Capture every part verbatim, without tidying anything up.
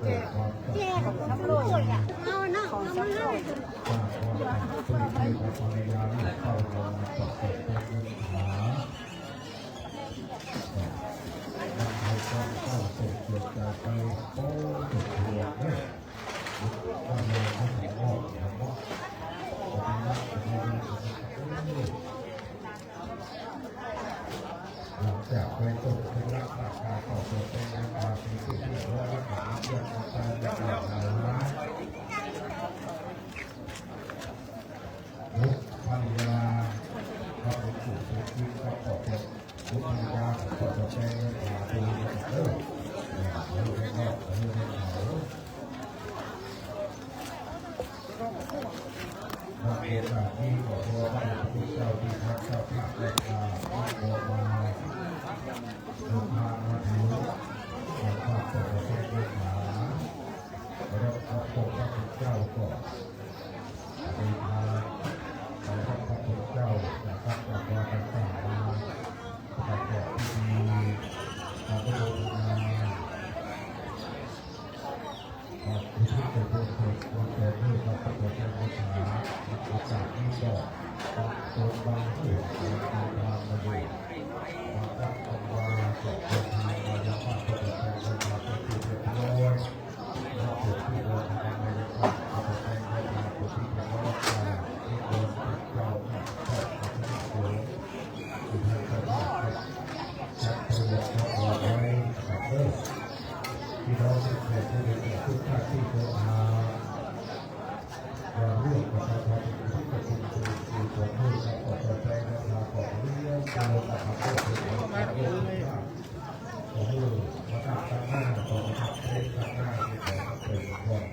แจก แจกของชำร่วยอะ เอานะ เอามาให้ สร้างความปลื้มใจกับภรรยาลูกเต้าเรามาประกอบเป็นเงินหา นำให้ความเศร้าโศกเสียใจไปโอ้สุดทวงเด้อ ว่าเงินเขาของงอกของงอกของงอกของงอก หลังจากไปตกเป็นรักษาการต่อตัวเป็นราคาเป็นที่เรียบร้อยแล้วก็เรียกมาแปลงแบบหลากหลายร้าน ภรรยา พระองค์สู่เสียชีวิตก็ขอบคุณภรรยา ขอบคุณแปลงแบบหลากหลายเออเออเออเออ พระเมตตานี้ขอพระบาทพระพุทธเจ้าที่พระเจ้าข้าพระเจ้านิมนต์มาเดินทางมาถึงหลวงพ่อพระเจ้าแก้วเมตตา แล้วพระองค์พระพุทธเจ้าก็เดินทางไปรับพระพุทธเจ้านะครับ จากวัดต่างๆมาประกอบพิธีอนุโมทนา อุทิศส่วนกุศลส่วนแผ่เมตตาพระเจ้าเมตตา โอกาสนี้ก็ตนบางผู้ตนทานมาอยู่ มารับคำวาจากคนทานมายังพระเจ้าเมตตาเป็นที่เรียบร้อย และเป็นที่โมทนามายังพระเจ้าเมตตาเป็นที่เรียบร้อย นิมนต์พระเจ้าข้าพระเจ้าคณะสงฆ์ที่ท่านเจ้าภาพจัดเตรียมพระพรไว้นะครับเด้อ พี่น้องแขกผู้มีเกียรติทุกท่านที่เดินทางมาร่วมประชาชนที่จะเป็นผู้ที่สมบูรณ์และก็จะใช้ราคาของเลี้ยงเจ้านะครับเพื่อเป็นของเลี้ยงข้าวของลูกมาตั้งข้างหน้าต่อนะครับเต็นท์ข้างหน้าที่ของเต็นท์ก่อน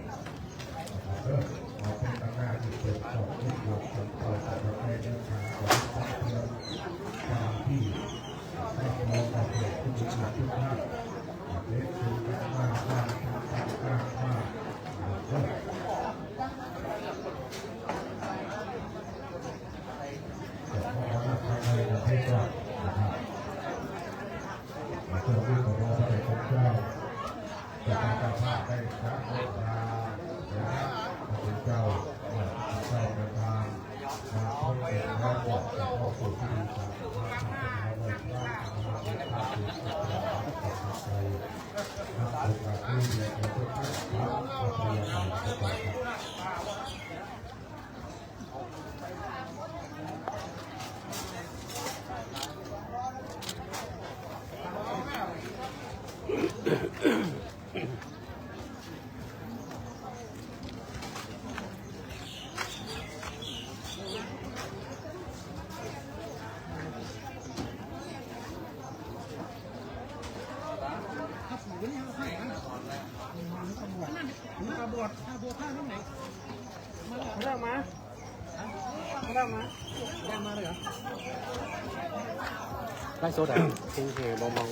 นะครับเออเอาเต็นท์ข้างหน้าที่เต็นท์ก่อนที่เราคนเก่าจะไปเดินทางของเพื่อนตามที่ครอบครัวของเด็กผู้มีเกียรติทุกท่าน ไลฟ์สดอ่ะ เฮงเฮงมองมอง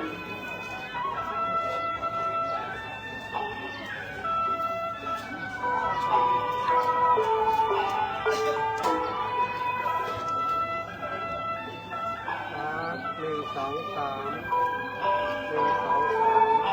ครับ หนึ่ง สอง สาม หนึ่ง สอง สาม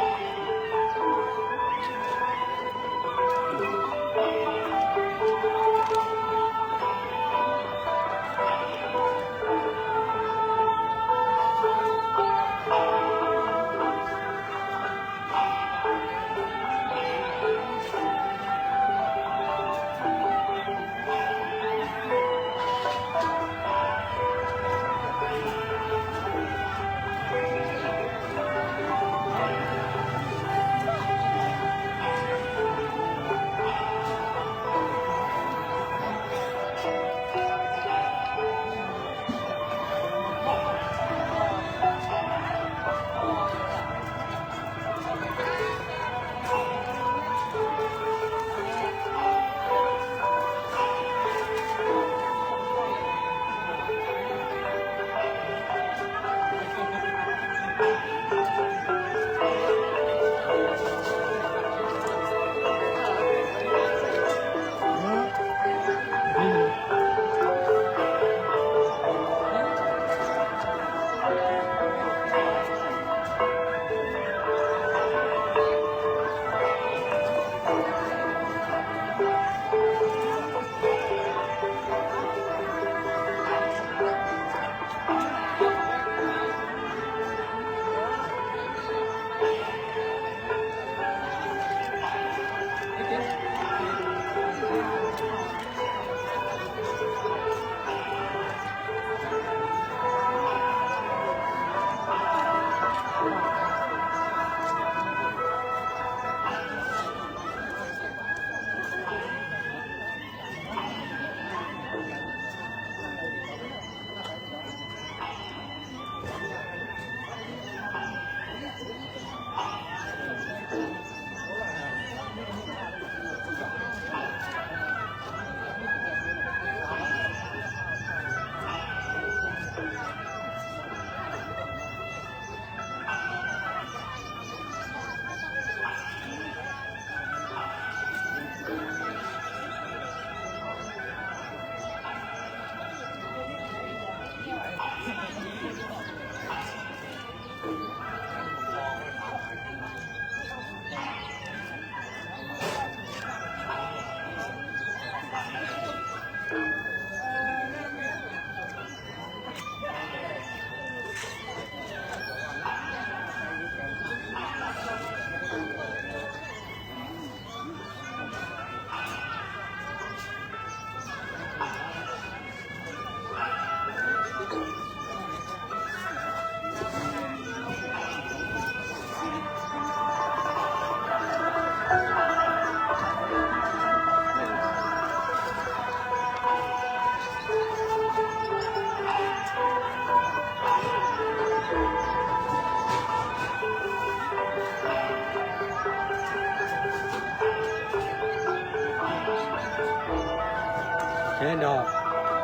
เทดอก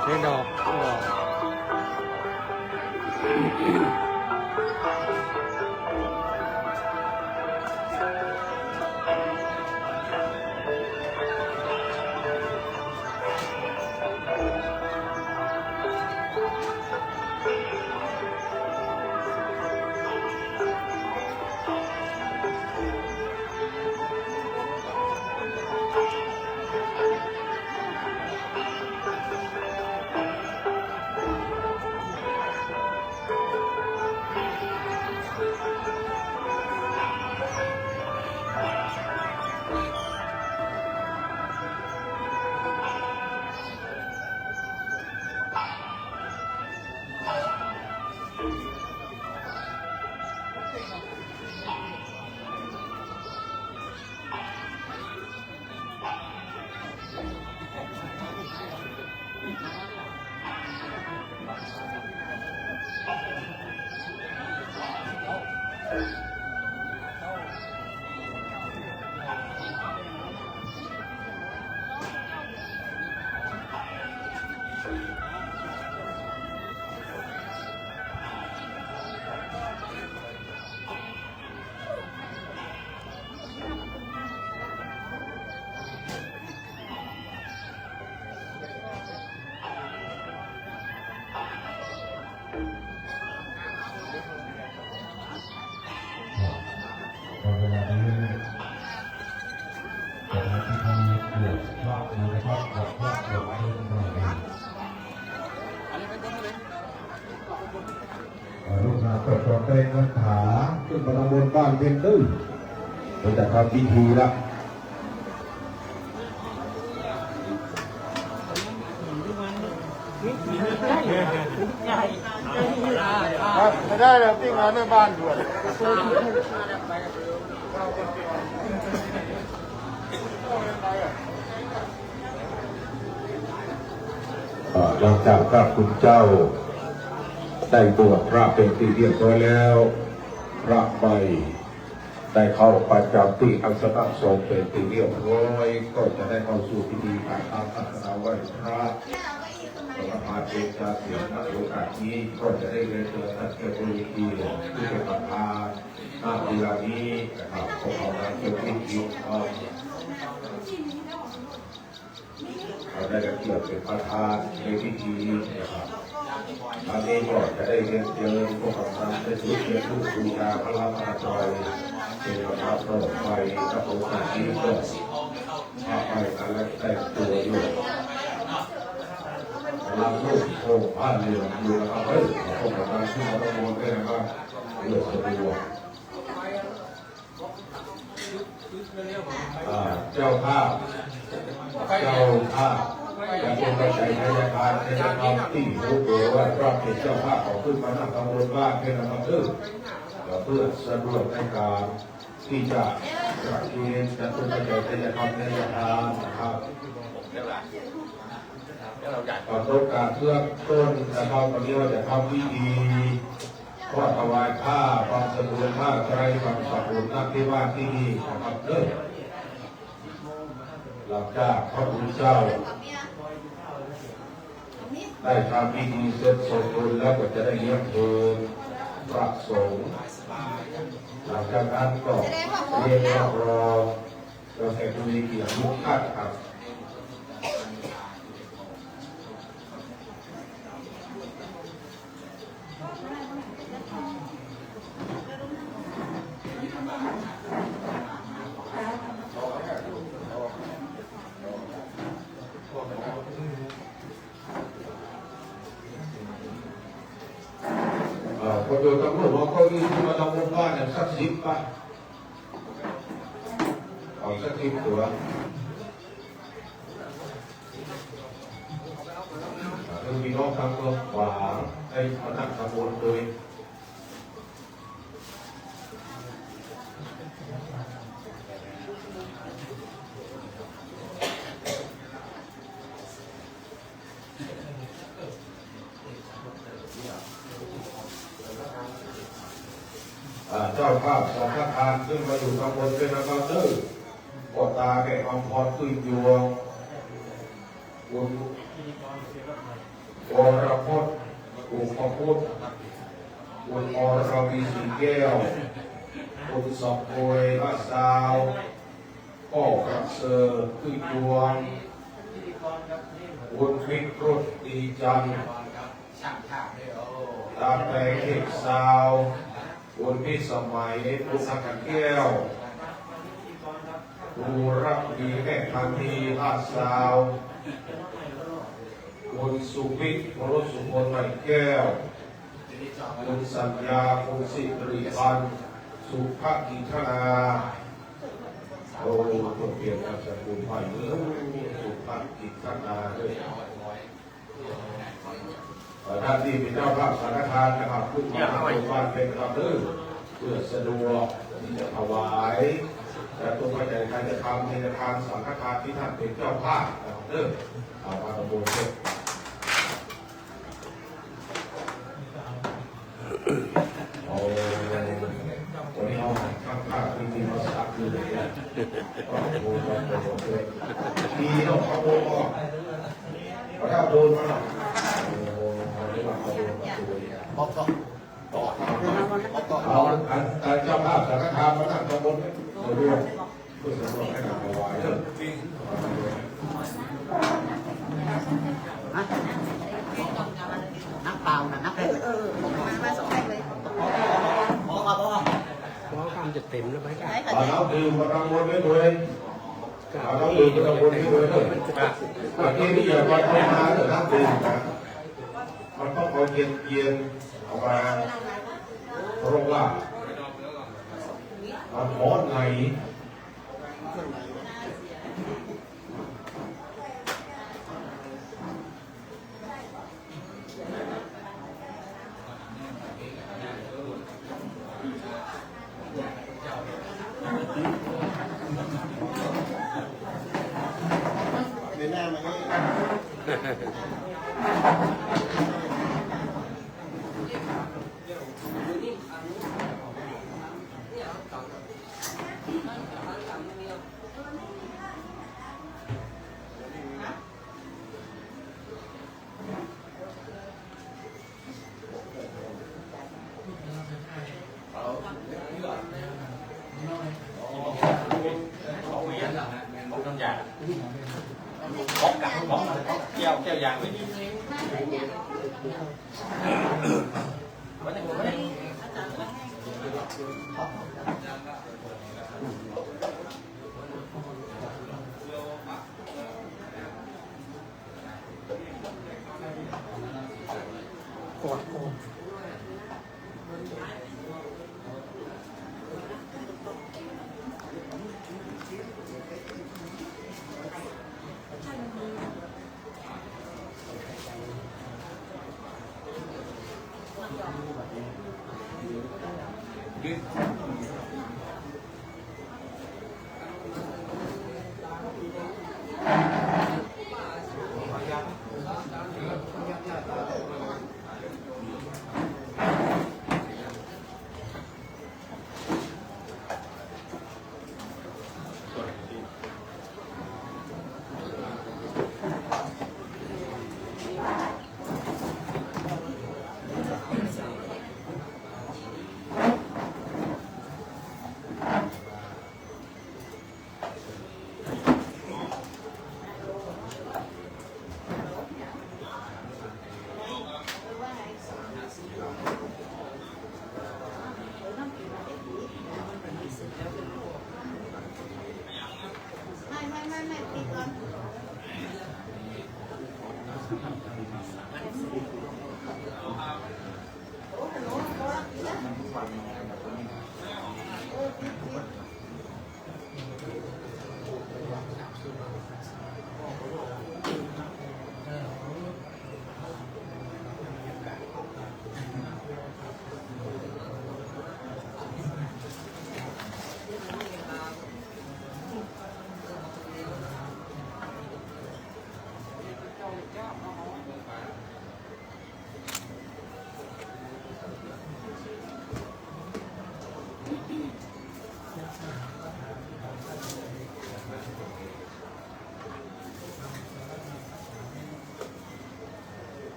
เทดอก ดอก แปลงคาถาขึ้นมาทางบนบ้านเพ็ญตื้อ เราจะทำพิธีละ ไม่ได้แล้ว ปิ้งร้านแม่บ้านด่วน เอ่อ หลังจากพระคุณเจ้าได้บวชพระเป็นที่เรียบร้อยแล้ว พระใหม่ได้เข้าประจำที่อาสนะสงฆ์เป็นที่เรียบร้อย ก็จะได้เข้าสู่พิธีกรรมทางศาสนาไหว้พระ ประธานเบญจศีล ณ โอกาสนี้ก็จะได้เรียนเชิญท่านเจ้าคุณเกียรติผู้เป็นประธาน ณ เวลานี้นะครับ พวกเรานั้นจะพิธีกรรม เราได้รับเกียรติเป็นประธานในพิธีนะครับ อันนี้ก็จะได้เรียนเชิญพวกเราได้ถือเป็นผู้บูชาพระรัตนตรัย เป็นพระโปรดไป พระองค์นี้ก็พระไปนั้นและแต่งตัวอยู่ กำลังนุ่งโพผ้าเหลืองอยู่นะครับ เฮ้ย พวกเราขึ้นมาด้านบนด้วยนะครับ เพื่อสะดวก อ่า เจ้าภาพ เจ้าภาพ จะเป็นปัจจัยทายทาน จะทำที่รู้ตัวว่าพระเป็นเจ้าภาพ ขอขึ้นมานั่งข้างบนบ้านเป็นอันดับหนึ่ง เพื่อสะดวกในการที่จะประเคน จะเป็นปัจจัยทายทาน ทายทานนะครับ ประกอบการเบื้องต้นนะครับ วันนี้เราจะทำพิธี ก็ถวายผ้าบังสกุล ผ้าไตรบังสกุล ณ ที่บ้านที่นี่นะครับเด้อ หลังจากพระคุณเจ้าได้ทำพิธีเสร็จสมบูรณ์แล้ว ก็จะได้เลี้ยงเพลพระสงฆ์ หลังจากนั้นก็เรียนรับรอง เราใส่ผู้มีเกียรติทุกท่านครับ เอ่อ คนโดนตำรวจมาเก้าอี้ที่มาทำบุญบ้านเนี่ย สักสิบป่ะ เอาสักสิบตัว เออ พี่น้องทางเมืองขวางให้มานั่งทำบุญโดย อ่า เจ้าภาพสังฆทานขึ้นมาอยู่ข้างบนด้วยนะครับเด้อ พ่อตาแม่กำพร ตุ้ยยวง คุณวรพจน์ อุปพุทธ คุณอรวี ศรีแก้ว คุณสองโอย บ้านซาว พ่อประเสริฐ ตุ้ยยวง คุณวิกรุต ตีจันทร์ ตาแปง เทพซาว คุณพิสมัย คุณสังขันแก้ว คุณรักดี แม่พันธี ลาดซาว คุณสุวิทย์ วรสุพล ใหม่แก้ว คุณสัญญา คุณสิริพันธ์ สุภกิจนา โอ้ คนเปลี่ยนนามสกุลใหม่เลย สุภกิจนาด้วย เอ่อ ท่านที่เป็นเจ้าภาพสังฆทานนะครับ ขึ้นมารับรางวัลเป็นคำเด้อ เพื่อสะดวกที่จะถวาย และตัวปัจจัยใครจะทำในทานสังฆทานที่ท่านเป็นเจ้าภาพนะครับเด้อ เอามาประมูลเสร็จ โอ้ วันนี้เอาช่างภาพจริงๆมาสักคืนเลยเนี่ย โอ้โห ดีเนาะ เอาโดนออก เอาถ้าโดนมาหน่อย โอ้โห เอาเรื่องมาเอาโดนมาดูเนี่ย บอกต่อ บอกต่อ บอกต่อ เอาอัน อันเจ้าภาพสังฆทานมานั่งข้างบนเนี่ย เดี๋ยวดู เพื่อสำรองให้กับถวายเด้อ ฮะ น้ำเปล่านะ น้ำเปล่า เออ เออ มา มาสองแพ็คเลย บอกว่า บอกว่า บอกว่ามันจะเต็มแล้วไหม เอาน้ำดื่มมาตั้งบนไว้ด้วย เอาน้ำดื่มมาตั้งบนไว้ด้วย เมื่อกี้นี่อย่าไปเอามาเถอะ น้ำดื่มนะ มันต้องเอาเย็นๆ เอามา เพราะว่ามันฮ้อนใน เดินหน้ามานี่ พกกับพกแก้ว แก้วยางไว้นี่ กอดคอ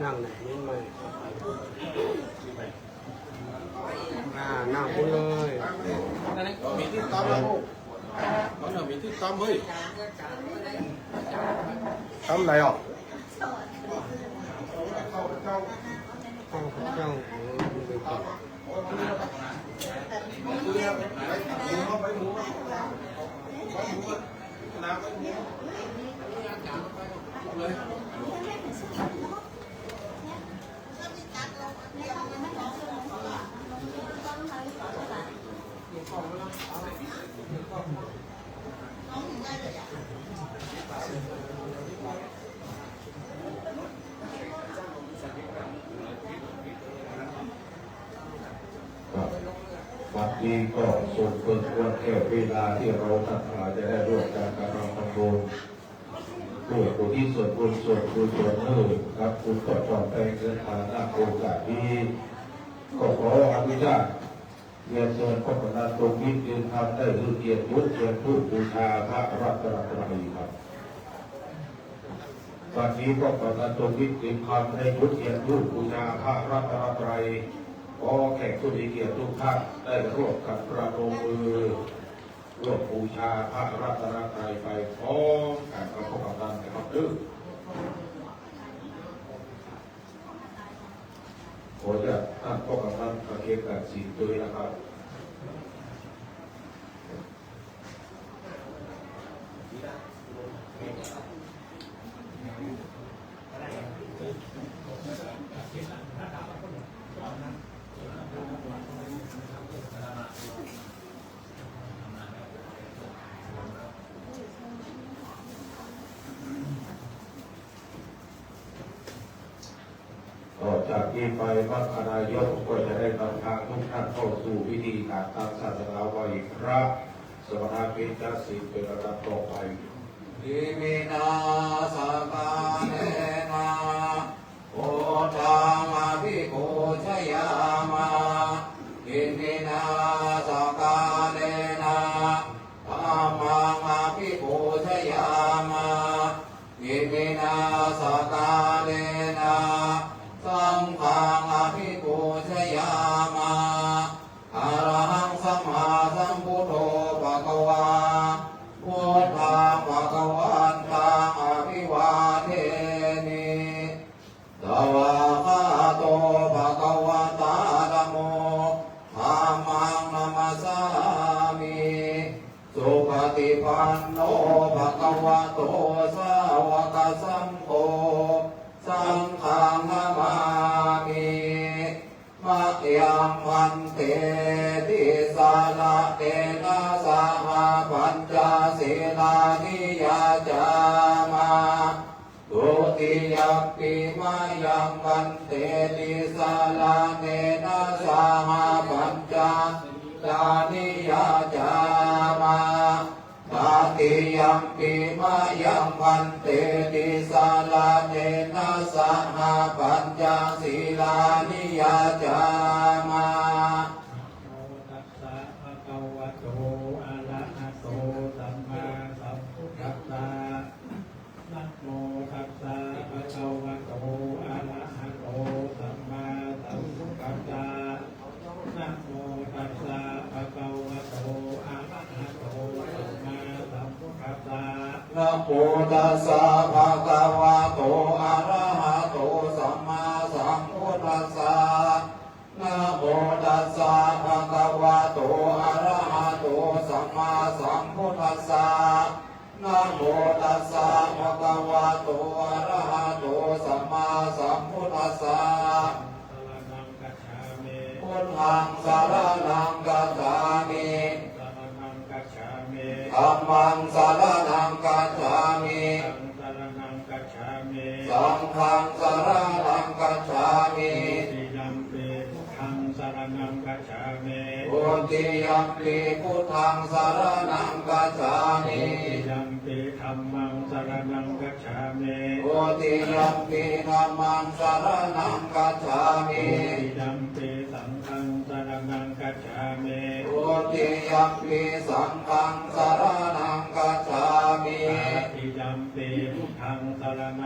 นั่งไหนนิดหน่อย อ่า นั่งพุ้นเลย มีที่ตั้มแล้ว มันมีที่ตั้ม เฮ้ย ตั้มไหนอ่ะ ข้าพเจ้า เออ ครับ บัดนี้ก็สมควรแก่เวลาที่เราทั้งหลายจะได้ร่วมกันกระทำบุญ เพื่ออุทิศส่วนบุญส่วนกุศลให้กับคุณพ่อจอมแปงเงินฐานะโอกาสนี้ ก็ขออนุญาตเรียนเชิญพ่อกำนันตรงวิทย์ จึงทำได้เพื่อเกียรติยศเชิญผู้บูชาพระรัตนตรัยครับ วันนี้พ่อกำนันตรงวิทย์ จึงทำได้จุดเทียนธูปบูชาพระรัตนตรัย ขอแขกผู้มีเกียรติทุกท่านได้ร่วมกันประนมมือ ร่วมบูชาพระรัตนตรัยไปพร้อมกันกับพ่อกำนันนะครับเด้อ ขออนุญาตท่านพ่อกำนันประเคนตัดสินด้วยนะครับ ต่อจากนี้ไปมรรคนายกก็จะได้นำพาทุกท่านเข้าสู่พิธีการตามศาสนาไหว้พระสมณเพชฌศีลเป็นลำดับต่อไป Iminā sakkārena buddhaṃ abhipūjayāma. Iminā sakkārena dhammaṃ abhipūjayāma. Iminā sakkārena saṅghaṃ abhipūjayāma. Arahaṃ sammāsambuddho bhagavā, buddhaṃ bhagavantaṃ abhivādemi. Svākkhāto bhagavatā dhammo, dhammaṃ namassāmi. Supaṭipanno bhagavato sāvakasaṅgho, saṅghaṃ namāmi. Mayaṃ bhante tisaraṇena saha pañca sīlāni yācāma. Dutiyampi mayaṃ bhante tisaraṇena saha pañca sīlāni yācāma. Tatiyampi mayaṃ bhante tisaraṇena saha pañca sīlāni yācāma. Namo tassa bhagavato arahato sammāsambuddhassa. Namo tassa bhagavato arahato sammāsambuddhassa. Namo tassa bhagavato arahato sammāsambuddhassa. Namo tassa bhagavato arahato sammāsambuddhassa. Namo tassa bhagavato arahato sammāsambuddhassa. Namo tassa bhagavato arahato sammāsambuddhassa. Saraṇaṃ gacchāmi. Buddhaṃ saraṇaṃ gacchāmi. Saraṇaṃ gacchāmi. Dhammaṃ saraṇaṃ gacchāmi. Buddhaṃ saraṇaṃ gacchāmi. Saṅghaṃ saraṇaṃ gacchāmi. Dutiyampi buddhaṃ saraṇaṃ gacchāmi. Dutiyampi buddhaṃ saraṇaṃ gacchāmi. Dutiyampi dhammaṃ saraṇaṃ gacchāmi. Dutiyampi dhammaṃ saraṇaṃ gacchāmi. Dutiyampi saṅghaṃ saraṇaṃ gacchāmi. Dutiyampi saṅghaṃ saraṇaṃ gacchāmi. Tatiyampi buddhaṃ saraṇaṃ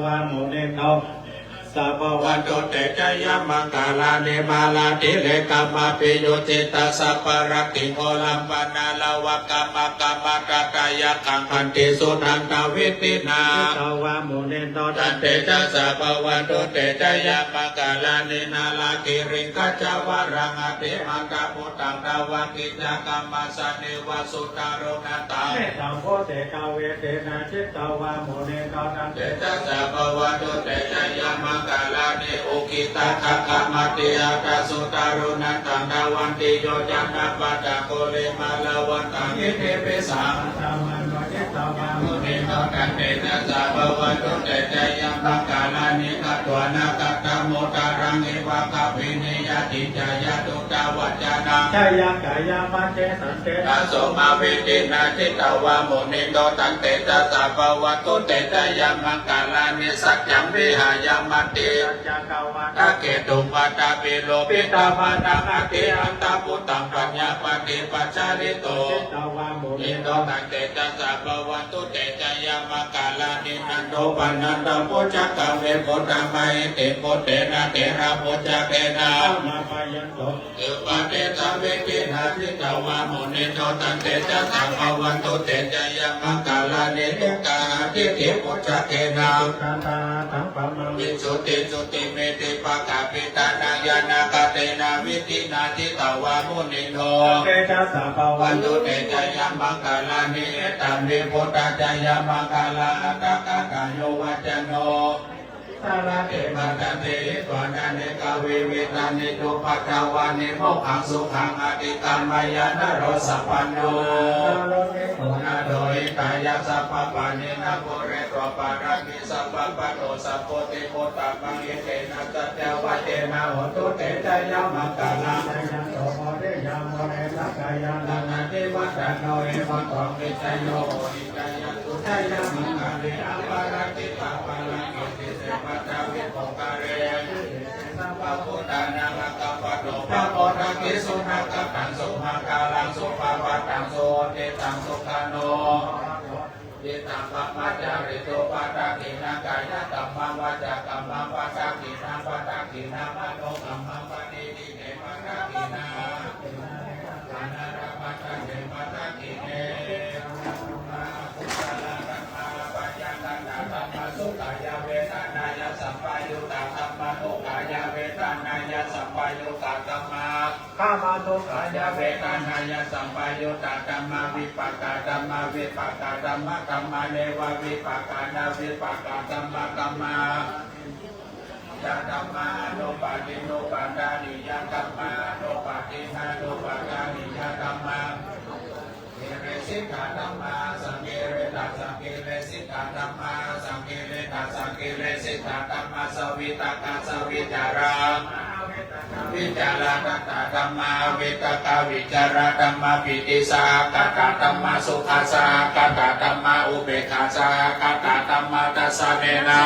Jitavā munindo, tantejasā bhavatu te jayamaṅgalāni. Mārātirekamabhiyujjhitasabbarattiṃ ghorampanāḷavakamakkhamathaddhayakkhaṃ khantīsudantavidhinā jitavā munindo, tantejasā bhavatu te jayamaṅgalāni. Nāḷāgiriṃ gajavaraṃ atimattabhūtaṃ dāvaggicakkamasanīva sudāruṇantaṃ mettambusekavidhinā jitavā munindo, tantejasā bhavatu te jayamaṅgalāni. Ukkhittakhaggamatihatthasudāruṇantaṃ dhāvantiyojanapathaṅgulimālavantaṃ iddhībhisaṅkhatamano jitavā munindo, tantejasā bhavatu te jayamaṅgalāni. Katvāna kaṭṭhamudaraṃ iva gabbhinīyā ciñcāya duṭṭhavacanaṃ janakāyamajjhe santena somavidhinā jitavā munindo, tantejasā bhavatu te jayamaṅgalāni. Saccaṃ vihāya matisaccakavādaketuṃ vādābhiropitamanaṃ atiandhabhūtaṃ paññāpadīpajalito jitavā munindo, tantejasā bhavatu te jayamaṅgalāni. Nandopanandabhujagaṃ vibudhaṃ mahiddhiṃ puttena therabhujagena damāpayanto iddhūpadesavidhinā jitavā munindo, tantejasā bhavatu te jayamaṅgalāni. Duggāhadiṭṭhibhujagena sudaṭṭhahatthaṃ brahmaṃ visuddhijutimiddhibakābhidhānaṃ ñāṇāgadena vidhinā jitavā munindo, tantejasā bhavatu te jayamaṅgalāni. Etāpi buddhajayamaṅgalaaṭṭhagāthā yo vācano Sarate matandī hitvānanekavividhāni cupaddavāni mokkhaṃ sukhaṃ adhigameyya naro sapañño. Uṇṇato hitāya sabbapāṇinaṃ pūretvā pāramī sabbā patto sambodhimuttamaṃ. Etena saccavajjena hotu te jayamaṅgalaṃ. Jayanto bodhiyā mūle sakyānaṃ nandivaḍḍhano evaṃ tvaṃ vijayo hohi jayassu jayamaṅgale aparājitapallaṅke sīse paṭhavipokkhare abhiseke sabbabuddhānaṃ aggappatto pamodati. Sunakkhattaṃ sumaṅgalaṃ supabhātaṃ suhuṭṭhitaṃ sukhaṇo sumuhutto ca suyiṭṭhaṃ brahmacārisu padakkhiṇaṃ kāyakammaṃ vācākammaṃ padakkhiṇaṃ padakkhiṇaṃ manokammaṃ paṇidhī te padakkhiṇā. Ārabbantā te padakkhiṇe. Abyākatā dhammā sukhāya vedanāya sampayuttā dhammā dukkhāya vedanāya sampayuttā dhammā. Dhammā dukkhāya vedanāya sampayuttā dhammā vipākā dhammā vipākā dhammā dhammā neva vipākā navipākā dhammā dhammā dhammā anuppaṭinnupādāniyā dhammā anuppaṭinnānupādāniyā dhammā. Kilesiṭṭhā dhammā sankiliṭṭhāsankilesiṭṭhā dhammā sankiliṭṭhāsankilesiṭṭhā dhammā savitakkasavicārā avitakkavicāramattā dhammā avitakkavicārā dhammā pītisahagatā dhammā sukhasahagatā dhammā upekkhāsahagatā dhammā. Dassanena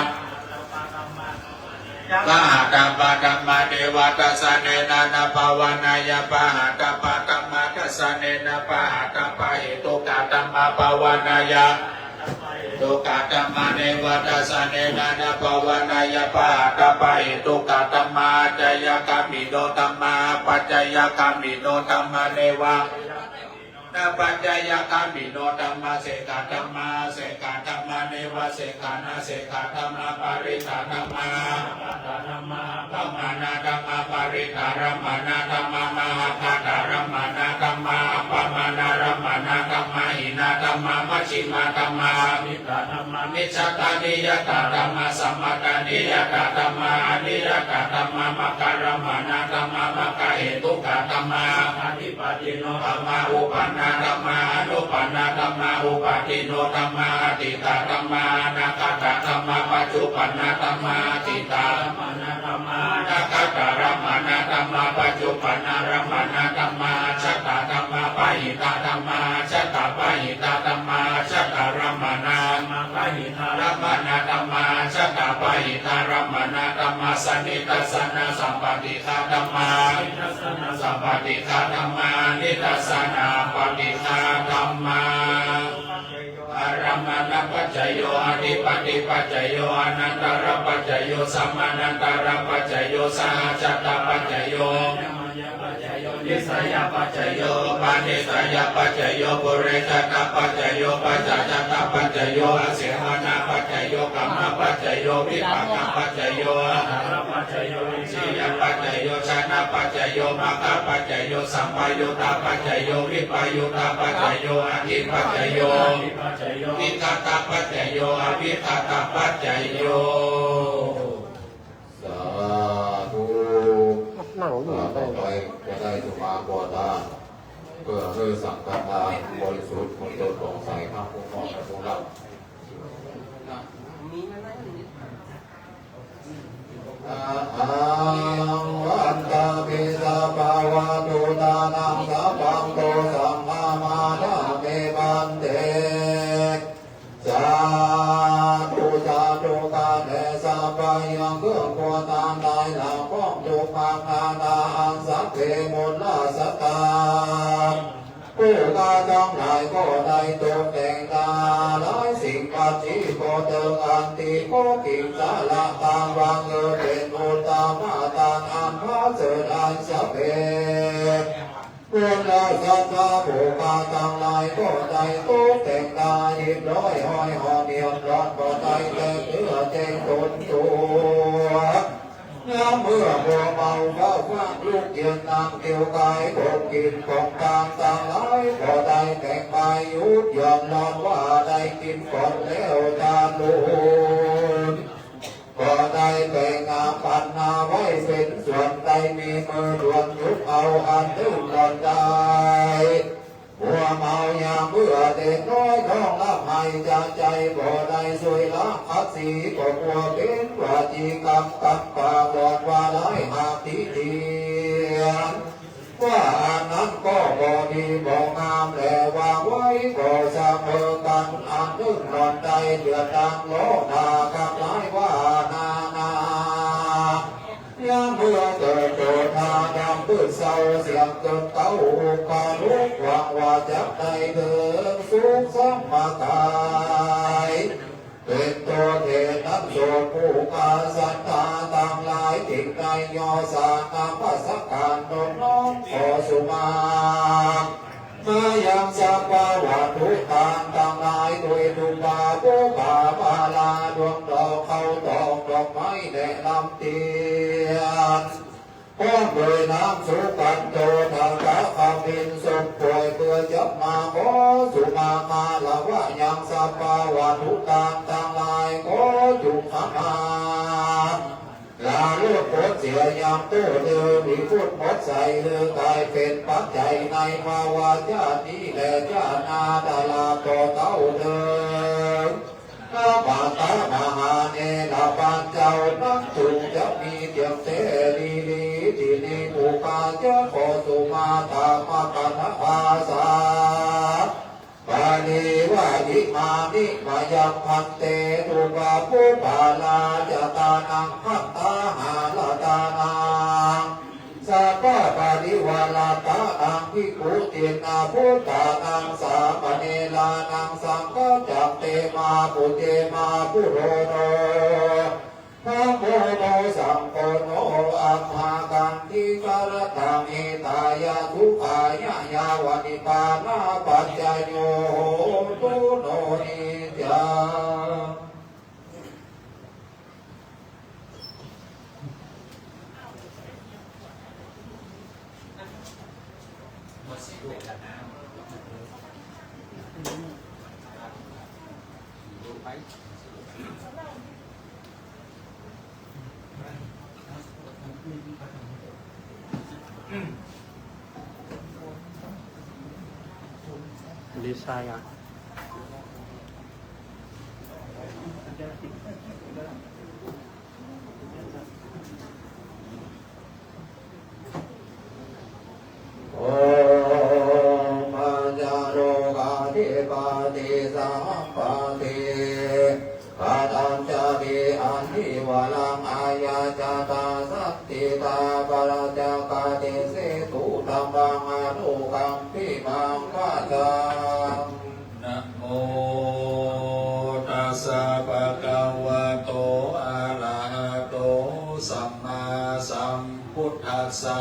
pahātabbā dhammā neva dassanena na bhāvanāya pahātabbā dhammā dassanena pahātabbahetukā dhammā bhāvanāya hetukā dhammā neva dassanena na bhāvanāya pahātabbahetukā dhammā. Ācayagāmino dhammā apacayagāmino dhammā neva napaccayagāmino dhammā asekkhā dhammā asekkhā dhammā nevasekkhā nasekkhā dhammā parittā dhammā appamāṇā dhammā aparimāṇā dhammā parittarammaṇā dhammā mahaggaṭṭharammaṇā dhammā appamāṇārammaṇā dhammā hīnā dhammā majjhimā dhammā paṇītā dhammā micchattaniyatā dhammā sammattaniyatā dhammā aniyatā dhammā maggārammaṇā dhammā maggahetukā dhammā. Paṭino dhammā uppannā dhammā anuppannā dhammā uppādino dhammā atītā dhammā anāgatā dhammā paccuppannā dhammā atītarammana dhammā anāgatarammaṇā dhammā paccuppannārammaṇā dhammā ajjhattā dhammā bahīnā dhammā ajjhattabahinā dhammā ajjhattarammana dhammā bahīnarammana dhammā ajjhattabahīnarammana dhammā sanidassanāsappaṭighā dhammā nidassanāsappaṭighā dhammā anidassanāsappaṭighā dhammā. Ārammaṇapaccayo adhipatipaccayo anantarapaccayo samanantarapaccayo sahajātapaccayo nissayapaccayo upanissayapaccayo purejātapaccayo pacchājātapaccayo āsevanapaccayo kammapaccayo vipākapaccayo āhārapaccayo indriyapaccayo jhānapaccayo maggapaccayo sampayuttapaccayo vippayuttapaccayo atthipaccayo vidhātapaccayo avidhātapaccayo. สาธุ นั่งอยู่ อ่า ได้ ต่อไปจะได้สุภาพรทาน เพื่อให้สังฆทานบริสุทธิ์ บริสุทธิ์ผ่องใส ทั้งผู้มอบและผู้รับ Ahaṃ vandāmi sabbavatthūtānaṃ sabbaṃ dosaṃ khamatha me bhante. Sādhu sādhu ข้าแต่สัพพะยังเครื่องครัวทั้งหลาย และของทุกประการ Ahaṃ sabbe mūḷasatāṃ ผู้ข้าทั้งหลายก็ได้ตกแต่งถวายสิ่งปัจฉิโกตกอันติโกกิงสาระตามวางเกิดเป็นอุตตมะทานอันประเสริฐอันสำเร็จ Mūḷasatāṃ ผู้ข้าทั้งหลายก็ได้ตกแต่งถวายเรียบร้อยห้อยห่อเรียบร้อย ก็ได้แต่งเนื้อแต่งตนตัว ยามเมื่อพวกเบาเฝ้าฟังลูกยืนนั่งเตียวกาย ของกินของทานทั้งหลาย ก็ได้แต่งไปหยุดหย่อนนอนว่าได้กินก่อนแล้วทานลูก ก็ได้แบ่งงานปันนาไว้เป็นส่วนได้มีมือด่วนยุบเอาอันนึ่งหล่อนได้มัวเมายามเมื่อเด็กน้อยร้องร่ำไห้จากใจบ่ได้ช่วยล้างขัดสีก็กลัวเป็นวาจีกรรมกรรมปากหลอนว่าร้ายหากติเตียน ว่าอันนั้นก็บ่ดีบ่งามแลวางไว้ก็เสมอกันอันนึ่งหล่อนได้เดือดดังร้องด่ากับร้ายว่านานา ยังเมื่อเกิดโกรธาดำปื้ดเศร้าเสียงเกินเต้าอุปาลุกหวังว่าจะได้เถิงสุขสมกาย เป็นตัวแทนนั้นโสดผู้กาสันตาทั้งหลายจึงได้ย่อสานมัสการนอบน้อมขอสุมา มายังสัพพวัตถุทานทั้งหลายโดยทุกบาบุปผาบาลาดวงดอกเข้าตอกดอกไม้และลำเตียน พร้อมด้วยน้ำสุกันโตทากะขมินสมป่วยเพื่อจะมาขอสุมาคารวะยังสัพพวัตถุทานทั้งหลายขอจุกขมา ลาโลดพ้นเสียยังโตเธอวิพุทธหมดใสเธอกลายเป็นปัจจัยในภาวะชาตินี้และชาติหน้าตลอดต่อเต้าเธอ พระบาทมหาเนรปัญเจ้านั้นจุงจะมีเตียงเสรีลีที่นิพุกาจะขอสุมาตามกันภาษา ปาลีว่าอิมานิมะยังพันเต ทุกขะปุปปาราจาตานังพัตตาหาราตานัง สัพพะปะริวาราตานังภิกขุตินนาพุทธานังสามะเณรานังสังฆาจังเตมาปุเจมาปุโรโน ธัมโมโนสังโฆโน อัฏฐากังขิกะรัตถัง หิตายะสุขายะ ยาวะนิพพานาปัจจโย โหตุโนนิจจัง ลิซ่าอ่ะ โอม ปัญจโรกาธิปติสัมปติ กตัญจวิอันทิวรัง อายัญจตาสันติตา ปะระจาคติเสตุ ธัมมังอนุกัมปิมัง พะทัง Namo tassa bhagavato arahato sammāsambuddhassa.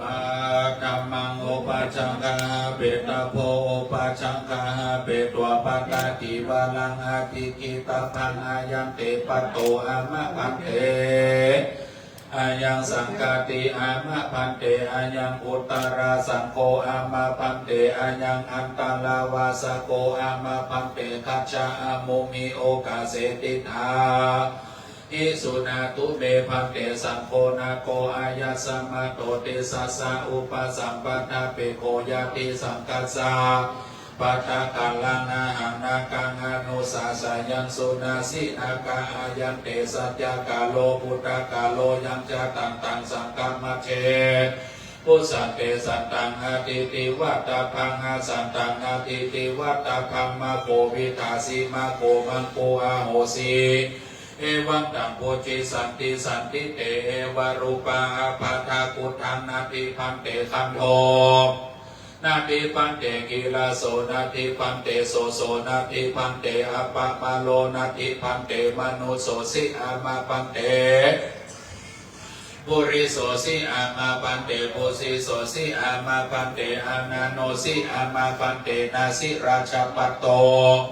Paṭhamaṃ upajjhaṅgaṃ āpetabbo, upajjhaṅgaṃ āpetvā pattacīvaraṃ ādīkhitabbaṃ. Ayaṃ te patto āma bhante, ayaṃ saṅghāṭi āma bhante, ayaṃ uttarāsaṅgho āma bhante, ayaṃ antaravāsago āma bhante, gacchāmu me okāse tiṭṭhā hi. Suṇātu me bhante saṅgho, nāgo āyasmato tejasā upasampadappiko, yadi saṅghassa pattakallaṃ, nahaṃ nāgaṃ anusāseyyaṃ, suṇasi nāga. Ayaṃ te saccakālo bhūtakālo, yaṃ jātaṃ taṃ saṅghamajjhe pucchante, santaṃ atītivattabbaṃ, asantaṃ atītivattabbaṃ, maggo vidhāsi maggo maṅku ahosi. Evaṃ taṃ vucchissanti, santi te evarūpā ābādhā. Khuddā? Natthi bhante. Gandho? Natthi bhante. Kilaso? Natthi bhante. Soso? Natthi bhante. Appamāro? Natthi bhante. Manussosi āma bhante, purisosi āma bhante, phussisosi āma bhante, ananosi āma bhante, nasi rājabhatto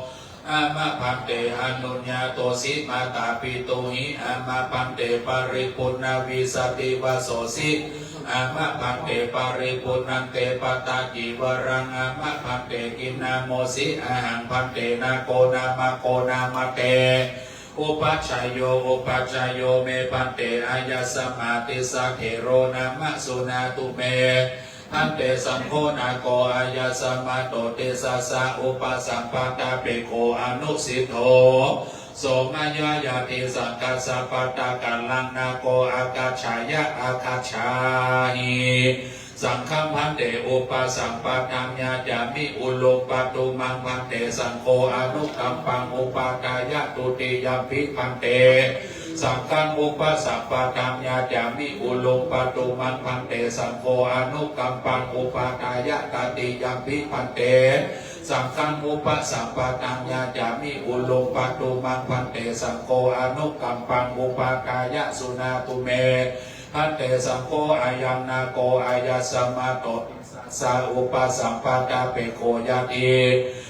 Āma bhante anuññātosi mātāpitūhi. Āma bhante paripuṇṇavīsativasosi. Āma bhante paripuṇṇante pattacīvaraṃ. Āma bhante kiṇṇamosi. Ahaṃ bhante nāgo nāmako nāma te upajjhayo. Upajjhayo me bhante āyasmā tissa thero nāma suṇātu me bhante saṅgho nāgo āyasmato tissassa upasampadapekkho anusiṭṭho. So mayā yadi saṅghassa pattakallaṃ nāgo āgacchāya āgacchāhi. Saṅghaṃ bhante upasampadaṃ yācāmi. Uluṃ paṭhumaṃ bhante saṅgho anukampaṃ upādāya. Dutiyampi bhante saṅghaṃ upasampadaṃ yācāmi. Uluṃ paṭhumaṃ bhante saṅgho anukampaṃ upādāya. Tatiyampi bhante saṅghaṃ upasampadaṃ yācāmi. Uluṃ paṭhumaṃ bhante saṅgho anukampaṃ upādāya. Suṇātu me bhante saṅgho. Ayaṃ nāgo āyasmato tissassa upasampadapekkho. Yadi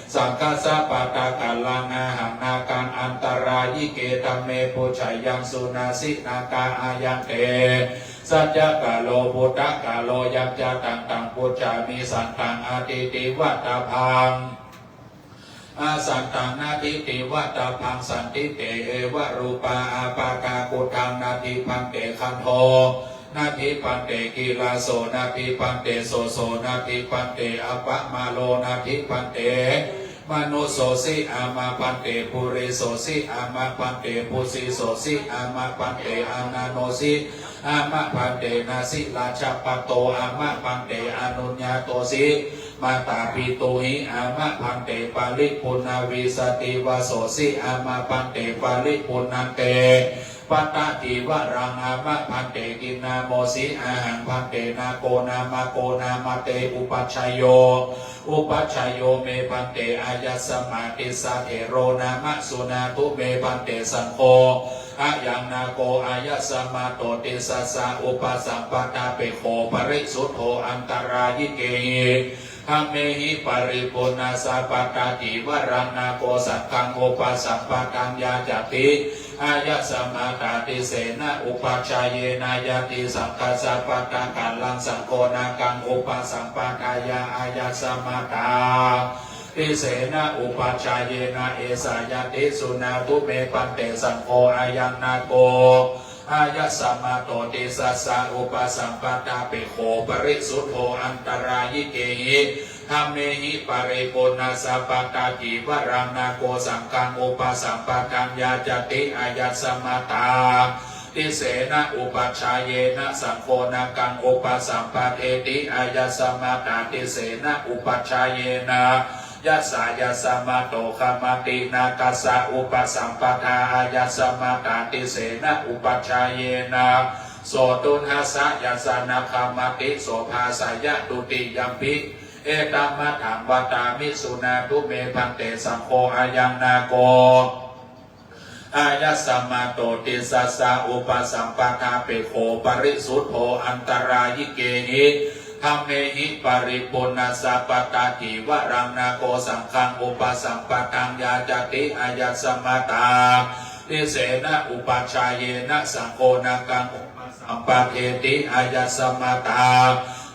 saṅghassa pattakallaṃ ahaṃ nāgaṃ antarāyike dhamme pūjeyyaṃ suṇasi nāga. Ayante saccakālo bhūtakālo yañca taṃ taṃ pūjāmi santaṃ atīti vattabbaṃ. Asantaṃ natthīti vattabbaṃ. Santike evarūpā ābhātā. Khuddāṃ natthi bhante gandho, natthi bhante kilāso, natthi bhante soso, natthi bhante appamāro, natthi bhante manussosi. Āma bhante purisosi. Āma bhante phussissosi. Āma bhante ananosi. Āma bhante nasi rājabhatto. Āma bhante anuññātosi mātāpitūhi. Āma bhante paripuṇṇavīsativasosi. Āma bhante paripuṇṇante pattacīvaraṃ. Āma bhante kiṇṇamosi. Ahaṃ bhante nāgo nāmako nāma te upajjhayo. Upajjhayo me bhante āyasmā tissa thero nāma suṇātu me bhante saṅgho. Ayaṃ nāgo āyasmato tissassa upasampadapekkho parisuddho antarāyikehi dhammehi paripuṇṇassa pattacīvaraṃ nāgo saṅghaṃ upasampadaṃ yācati. Āyasmatā tissena upajjhāyena. Yadi saṅghassa pattakallaṃ saṅgho nāgaṃ upasampādāya. Āyasmatā tissena upajjhāyena esa ñatti. Suṇātu me bhante saṅgho. Ayaṃ nāgo āyasmato tissassa upasampadapekkho parisuddho antarāyikehi dhammehi paripuṇṇassa pattacīvaraṃ nāgo saṅghaṃ upasampadaṃ yācati. Āyasmatā tissena upajjhāyena saṅgho nāgaṃ upasampādeti. Āyasmatā tissena upajjhāyena yasāyasmato khamati nāgassa upasampadā. Āyasmatā tissena upajjhāyena so tuṇhassa. Yassa na khamati so bhāseyya. Dutiyampi etamatthaṃ vadāmi suṇātu me bhante saṅgho. Ayaṃ nāgo āyasmato tissassa upasampadapekkho parisuddho antarāyikehi dhammehi paripuṇṇassa pattacīvaraṃ nāgo saṅghaṃ upasampadaṃ yācati. Āyasmatā tissena upajjhāyena saṅgho nāgaṃ upasampādeti. Āyasmatā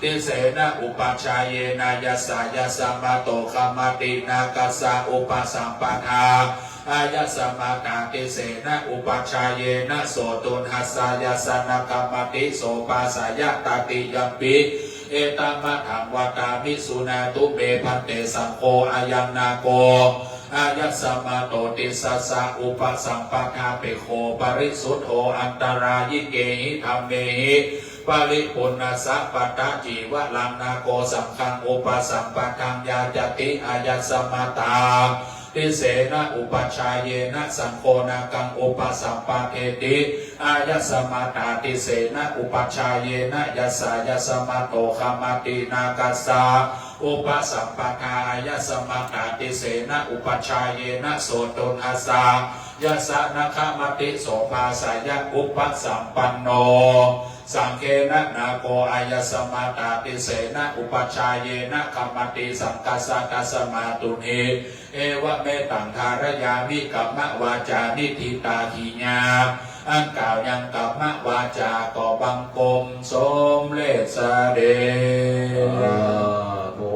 tissena upajjhāyena yasāyasmato khamati nāgassa upasampadā. Āyasmatā tissena upajjhāyena so tuṇhassa. Yassa na khamati so bhāseyya. Tatiyampi etamatthaṃ vadāmi suṇātu me bhante saṅgho. Ayaṃ nāgo āyasmato tissassa upasampadapekkho parisuddho antarāyikehi dhammehi paripuṇṇassa pattacīvaraṃ nāgo saṅghaṃ upasampadaṃ yācati. Āyasmatā tissena upajjhāyena saṅgho nāgaṃ upasampādeti. Āyasmatā tissena upajjhāyena yasāyasmato khamati nāgassa upasampadā. Āyasmatā tissena upajjhāyena so tuṇhassa. Yassa na khamati so bhāseyya. Upasampanno saṅghena nāgo āyasmatā disena upajjhāyena khamati saṅghassa tasmā tuṇhī. Evametaṃ dhārayāmi kammavācāni ṭhitā khiñā. อันกล่าวยังกรรมวาจาก็บังคมสำเร็จเสด็จ สาธุ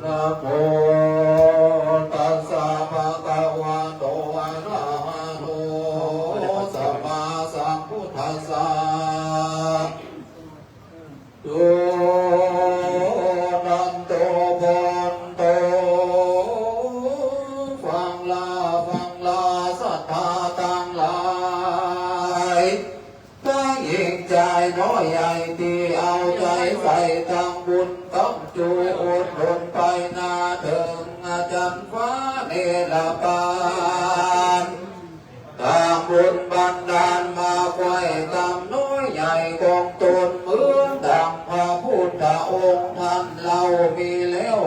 Namo tassa bhagavato arahato sammāsambuddhassa. Suṇantu bhonto ฟังลา ฟังลา ศรัทธาตังหลาย ทั้งหญิงชายน้อยใหญ่ที่เอาใจใส่ทำบุญทำจุ อุดหนุนไปนาเถิงอาจารย์ฟ้าเนรปาน ทำบุญบันดาลมาไขว้กรรมน้อยใหญ่ของตนเหมือนดังพระพุทธองค์ท่านเล่ามีแล้ว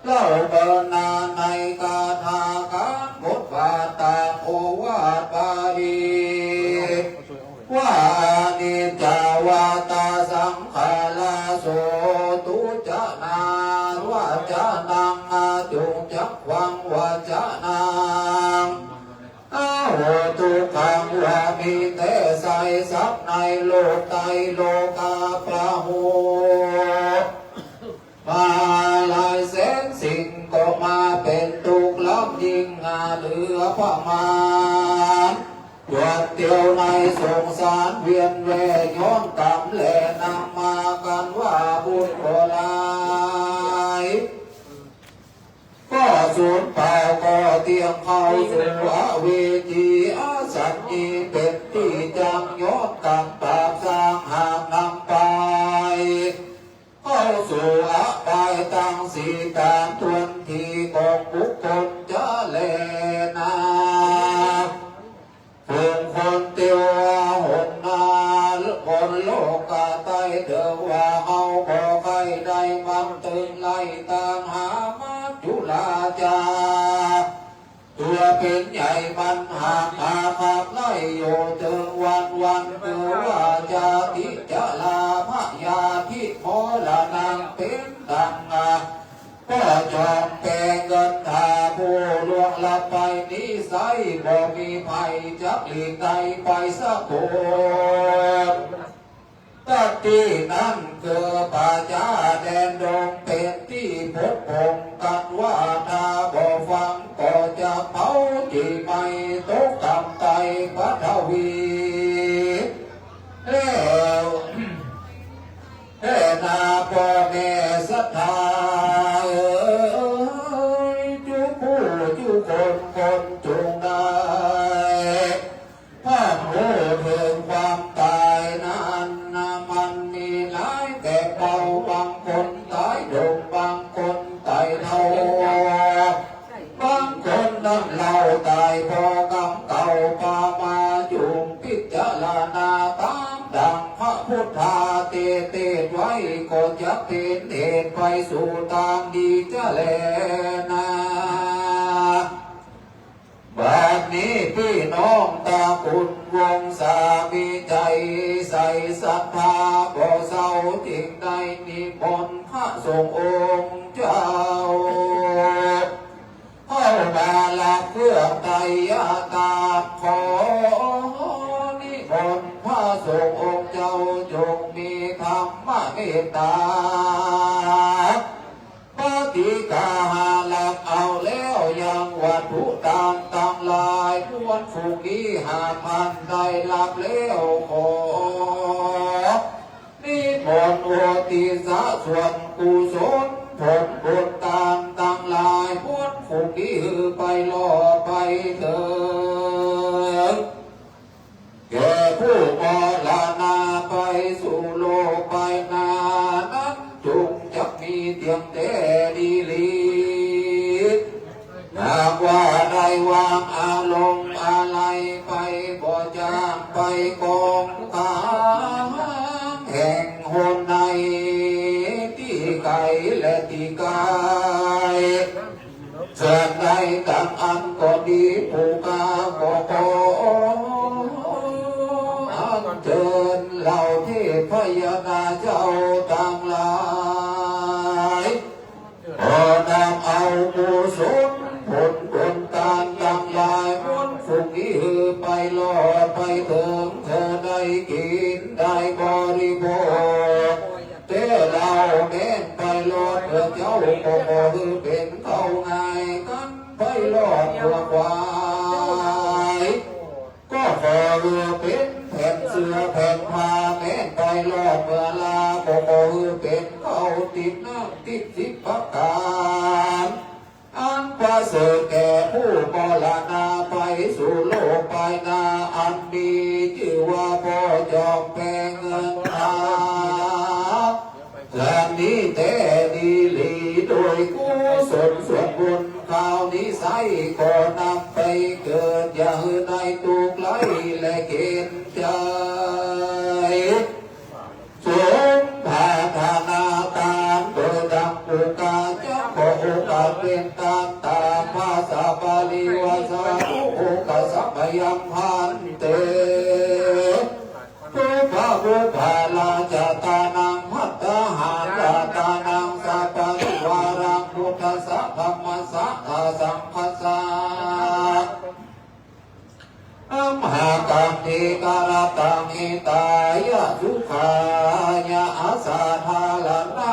เล่าเมินนาในคาถาการบทว่าตามโอวาทบาลี ว่า Aniccā vata saṅkhārā, sotthu ca nānvacanaṃ, accañca kvaṃ vacanaṃ, aho dukkhaṃ. ว่ามีแท้ไสยศัพท์ในโลกไตรโลกาปะโห มาหลายแสนสิ่งก็มาเป็นทุกข์ล้ำยิ่งเหลือประมาณ วนเตียวในสงสารเวียนแว่ย้อนกรรมแลนำมากันว่าบุญก็หลาย ก็สูญเปล่าก็เตี้ยงเข้าสู่อเวจี อสัญญีเป็นที่จังย้อนกรรมบาปสร้างหากนำไป เข้าสู่อบายทั้งสี่ตามถ้วนทีของบุคคลจะแลนา เถิงคนเตียวหนนาบนโลกาไตเถิงว่าเฮาบ่ใค่ได้บังเถิงไล่ตัณหามัจจุราชา ตัวเป็นใหญ่มันหากหาขับไล่อยู่เถิงวันวันคือว่าชาติชราพยาธิมรณะเป็นดัง ก็จอมแปลงเงินหาผู้ล่วงลับไปนี้ไซร้บ่มีภัยจักหลีกไตไปสักคน ตัดที่นั่นคือป่าช้าแดนดงเป็นที่พบพงกันว่าถ้าบ่ฟังก็จะเผาที่ไหม้ตกต่ำไตปฐวี แล้ว แด่นาพ่อแม่ศรัทธาเอ๋ย จุผู้จุคนคนจงได้ พระผู้ถึงความตายนั้นนะมันมีหลายแบบเบา บางคนตายดง บางคนตายเฒ่า บางคนนั้นเล่าตายพอกรรมเก่าพามา จุ่งพิจารณาตามดังพระพุทธาเตเตศไว้ ก็จะเป็นเหตุไปสู่ทางดีจะแลนา บัดนี้พี่น้องตระกูลวงศามีใจใสศรัทธาบ่เศร้า จึงได้นิมนต์พระสงฆ์องค์เจ้า เข้ามารับเครื่องไตรยาตาม ขอนิมนต์พระสงฆ์องค์เจ้าจงมีธรรมเมตตา ปฏิกาหารับเอาแล้วยังวัตถุทานทั้งหลาย มวลฝูงนี้หากท่านได้รับแล้วขอ นิมนต์อุทิศส่วนกุศลผลบุญทานทั้งหลาย มวลฝูงนี้หื้อไปหล่อไปเถิง แก่ผู้มรณาไปสู่โลกไปหน้านั้น จงจักมีเตียงแท้ดีหลี หากว่าได้วางอารมณ์อาลัยไป บ่จางไปกองค้างแห่งหนในที่ไกลและที่ใกล้ เหล่าเทพยดาเจ้าตังหลาย ขอนำเอากุศลผลบุญทานตังหลายมวลฝูงนี้หื้อไปรอดไปเถิง เถิงได้กินได้บริโภค แต่เฮาแม่นไปรอดเถิงเจ้า ก็ขอหื้อเป๋นข้าวง่าย กันไปรอดเถิงควาย ก็ขอหื้อเป๋นแผ่นเสื้อแผ่นผ้า แม่นไปรอดเถิงลา ก็ขอหื้อเป๋นข้าวติดน้ำทิพย์สิบประก๋าน อันประเสริฐแก่ผู้มรณาไปสู่โลกภายหน้า อันมีจื้อว่าพ่อจอมแปงเงินตรา สันนี้แต๊ดีหลี โดยกุศลส่วนบุญคราวนี้ไส้ ขอนำไปเกิด อย่าหื้อได้ตุ๊กข์ไร้และเข็ญใจ๋ สมปรารถนาตามโดยดังอุกาจะขอโอกาสเป๋นตาม ตามภาษาบาลีว่า สาธุ โอกาสะมะยัง ภันเต Pubbabhū bārājatānaṃ bhattahārātānaṃ saparivāraṃ buddhassa dhammassa saṅghassa amhākaṃ dīgharattaṃ hitāya sukhāya asaddharaṇa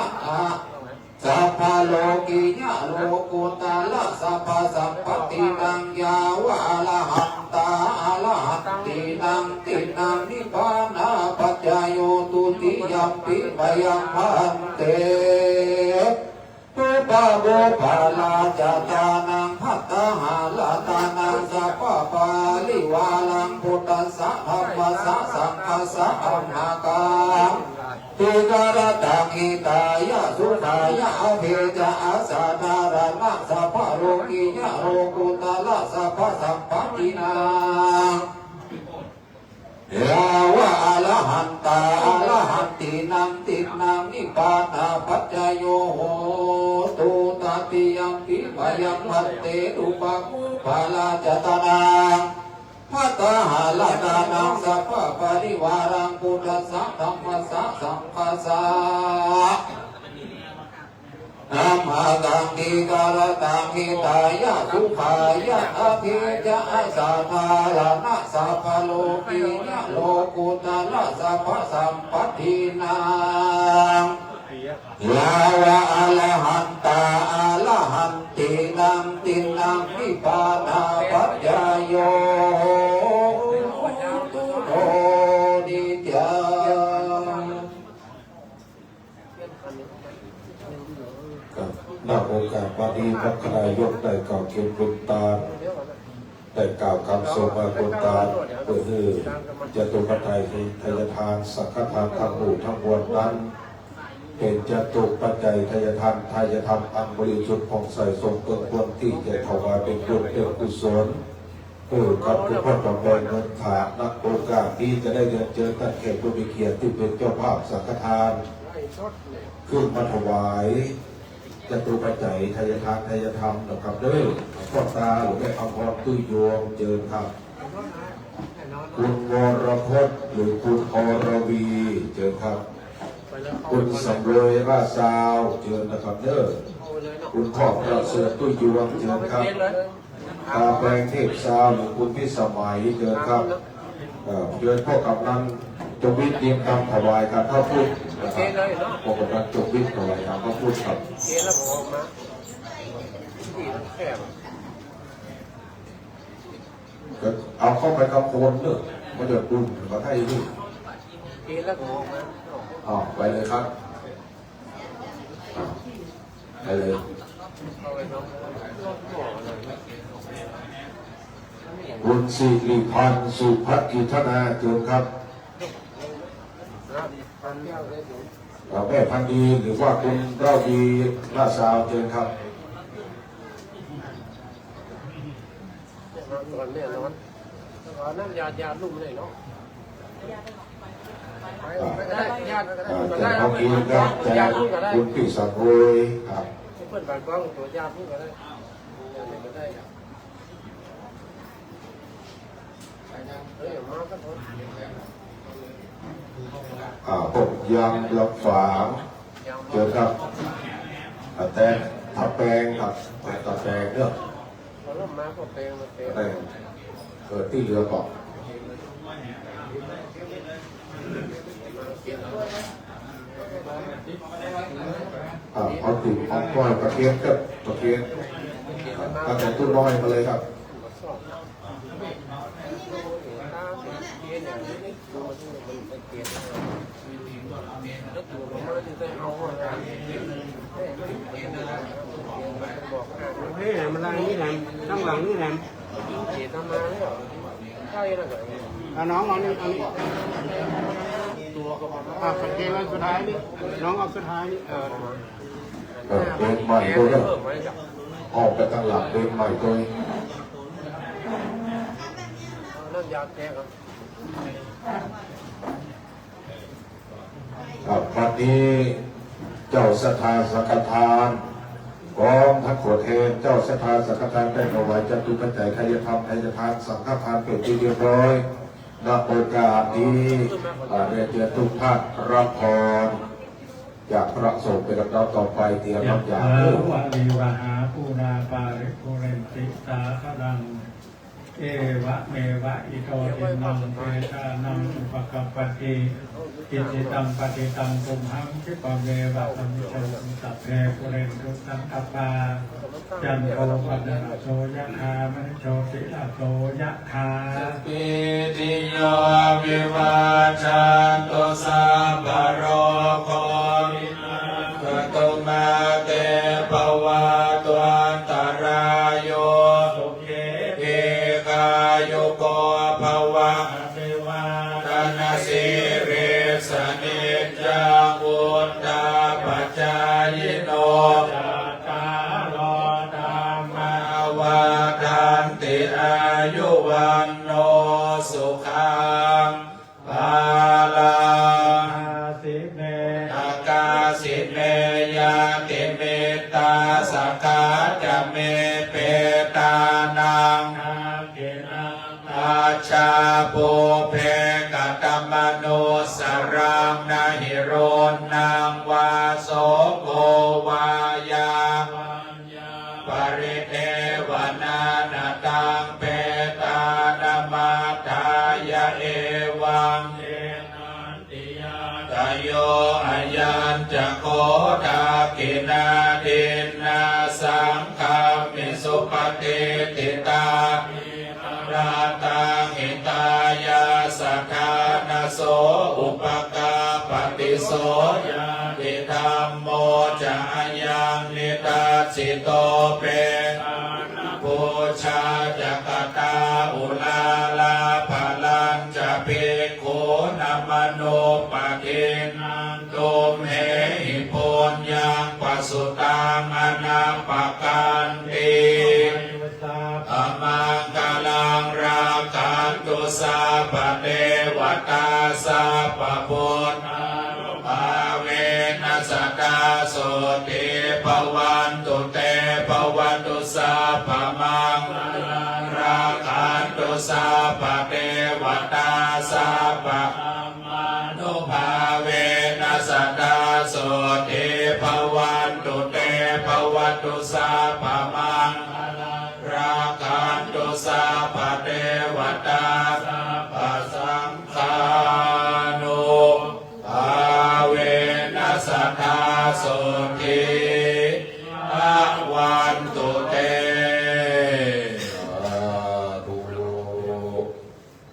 sabbalokīya lokuttara sabbasampattinaṃ yāva arahantā arahantīnaṃ tīṇaṃ nibbānapaccayo dutiyampi mayaṃ bhante pubbabhū bārājatānaṃ bhattahārātānaṃ sabbaparivāraṃ buddhassa dhammassa saṅghassa amhākaṃ dīgharattaṃ hitāya sukhāya abhijja asaddharaṇa sabbalokīya lokuttara sabbasampattinaṃ yāva arahantā arahantīnaṃ tīṇaṃ nibbānapaccayo hotu tatiyampi mayaṃ bhante pubbabhū bārājatānaṃ bhattahārātānaṃ sabbaparivāraṃ buddhassa dhammassa saṅghassa amhākaṃ dīgharattaṃ hitāya sukhāya abhijja asaddharaṇa sabbalokīya lokuttara sabbasampattinaṃ yāva arahantā arahantīnaṃ tīṇaṃ nibbānapaccayo hotu no niccaṃ. ครับ ณ โอกาสบัดนี้ พระคณายกได้กล่าวเก็บบุญทาน ได้กล่าวกำสมมาบุญทาน เพื่อหื้อจตุปัจจัยไทยทาน สังฆทานทั้งหมู่ทั้งมวลนั้น เป็นจตุปัจจัยไทยทาน ไทยธรรมอันบริสุทธิ์ผ่องใส สมควรที่จะถวายเป็นบุญเป็นกุศล เออ ครับ คุณพ่อจอมแปงเงินตรา ณ โอกาสนี้จะได้เรียนเชิญท่านแขกผู้มีเกียรติที่เป็นเจ้าภาพสังฆทาน ขึ้นมาถวายจตุปัจจัยไทยทานไทยธรรมนะครับเด้อ พ่อตาหลวงแม่อภรณ์ตุ้ยยวง เชิญครับ คุณวรพจน์หรือคุณอรวี เชิญครับ คุณสำรวยราชซาว เชิญนะครับเด้อ คุณพ่อประเสริฐตุ้ยยวง เชิญครับ ตาแปงเทพซาว หรือคุณพิสมัย เชิญครับ เอ่อ เชิญพ่อกำนันจงวิทย์ เตรียมทำถวายทานข้าวปุ้นนะครับ พ่อกำนันจงวิทย์ ถวายทานข้าวปุ้นครับ เอาเข้าไปกับคนเนอะ มันจะดุ่มกว่าไทยนี่ อ๋อ ไปเลยครับ อ่ะ ไปเลย คุณสิริพันธ์ สุภักกิจธนา เชิญครับ แม่พันดี หรือว่าคุณเล่าดี ราชซาว เชิญครับ นอนก่อนเนี่ยนอน ขอน้ำยาดยาลุ่มเลยเนาะ ไป อ่า ไปก็ได้ ยาดก็ได้ อ่า แต่เมื่อกี้ก็แจกคุณพี่สำรวยครับ เพื่อนบ้านกว้างตัวยาดลุ่มก็ได้ ยาดลุ่มก็ได้ เฮ้ย มาก็โทษ เ อ่า พวกยำยำฝาง เชิญครับ อ่า แตง ตะแปงครับ แตง ตะแปงเนอะ เอาลงมาก็แปงมาแปง แปง เออ ที่เหลือก็ อ่า เอาติ่มเอาก้อยปลาเค็มครับ ปลาเค็ม อ่า ตั้งแต่ตู้น้อยมาเลยครับ นี่แหละ มันล่างนี่แหละ ข้างหลังนี่แหละ เอาน้องเอานี่ เอานี่ อ่ะ สังเกตว่าสุดท้ายนี่ น้องเอาสุดท้ายนี่ เออ เออ เบนใหม่ตัวเนี้ย ออกไปตั้งหลัก เบนใหม่ตัวนี้ น้ำยาแก้ครับ ครับ วันนี้เจ้าศรัทธาสังฆทาน พร้อมทั้งขอแทนเจ้าศรัทธาสังฆทาน ได้ถวายจตุปัจจัยทายธรรม ทายทาน สังฆทานเป็นที่เรียบร้อย ณ โอกาสนี้ อ่า เรียนเชิญทุกท่านรับพรจากพระสงฆ์เป็นลำดับต่อไป เตรียมรับจาก Yathā vārivahā pūrā paripūrenti sāgaraṃ, evameva ito dinnaṃ petānaṃ upakappati. Icchitaṃ patthitaṃ tumhaṃ khippameva samijjhatu, sabbe pūrentu saṅkappā, cando paṇṇaraso yathā, maṇi jotiraso yathā. Sabbītiyo vivajjantu, sabbarogo vinassatu, mā te bhavatvantarāyo, sukhī dīghāyuko bhava. Abhivādanasīlissa niccaṃ vuḍḍhāpacāyino, cattāro dhammā vaḍḍhanti, āyu vaṇṇo sukhaṃ balaṃ. Adāsi me akāsi me ñātimittā, sakhā ca me petānaṃ dakkhiṇaṃ dajjā, pubbe katamanussaraṃ, na hi ruṇṇaṃ vā soko vā yā vaññā paridevanā. Na taṃ petānamatthāya evaṃ dinanti ñātayo. Ayañca kho dakkhiṇā dinnā saṅghamhi supatiṭṭhitā, dīparattāṃ hitāyassa ṭhānaso upakappati. So ñātidhammo ca ayaṃ nidassito, petāna pūjā ca katā uḷārā, balañca bhikkhūnamanuppadinnaṃ, tumhehi puññaṃ pasutaṃ anappakanti. Sabbamaṅgalaṃ, rakkhantu sabbadevatā, sabbabuddhānubhāvena sadā sotthī bhavantu te. Bhavatu sabbamaṅgalaṃ, rakkhantu sabbadevatā, sabba mānubhāvena sadā sotthī bhavantu te. Bhavatu sabbamaṅgalaṃ, rakkhantu sabbadevatā, sabbasaṅghānubhāvena sadā sotthī bhavantu te. Sādhu.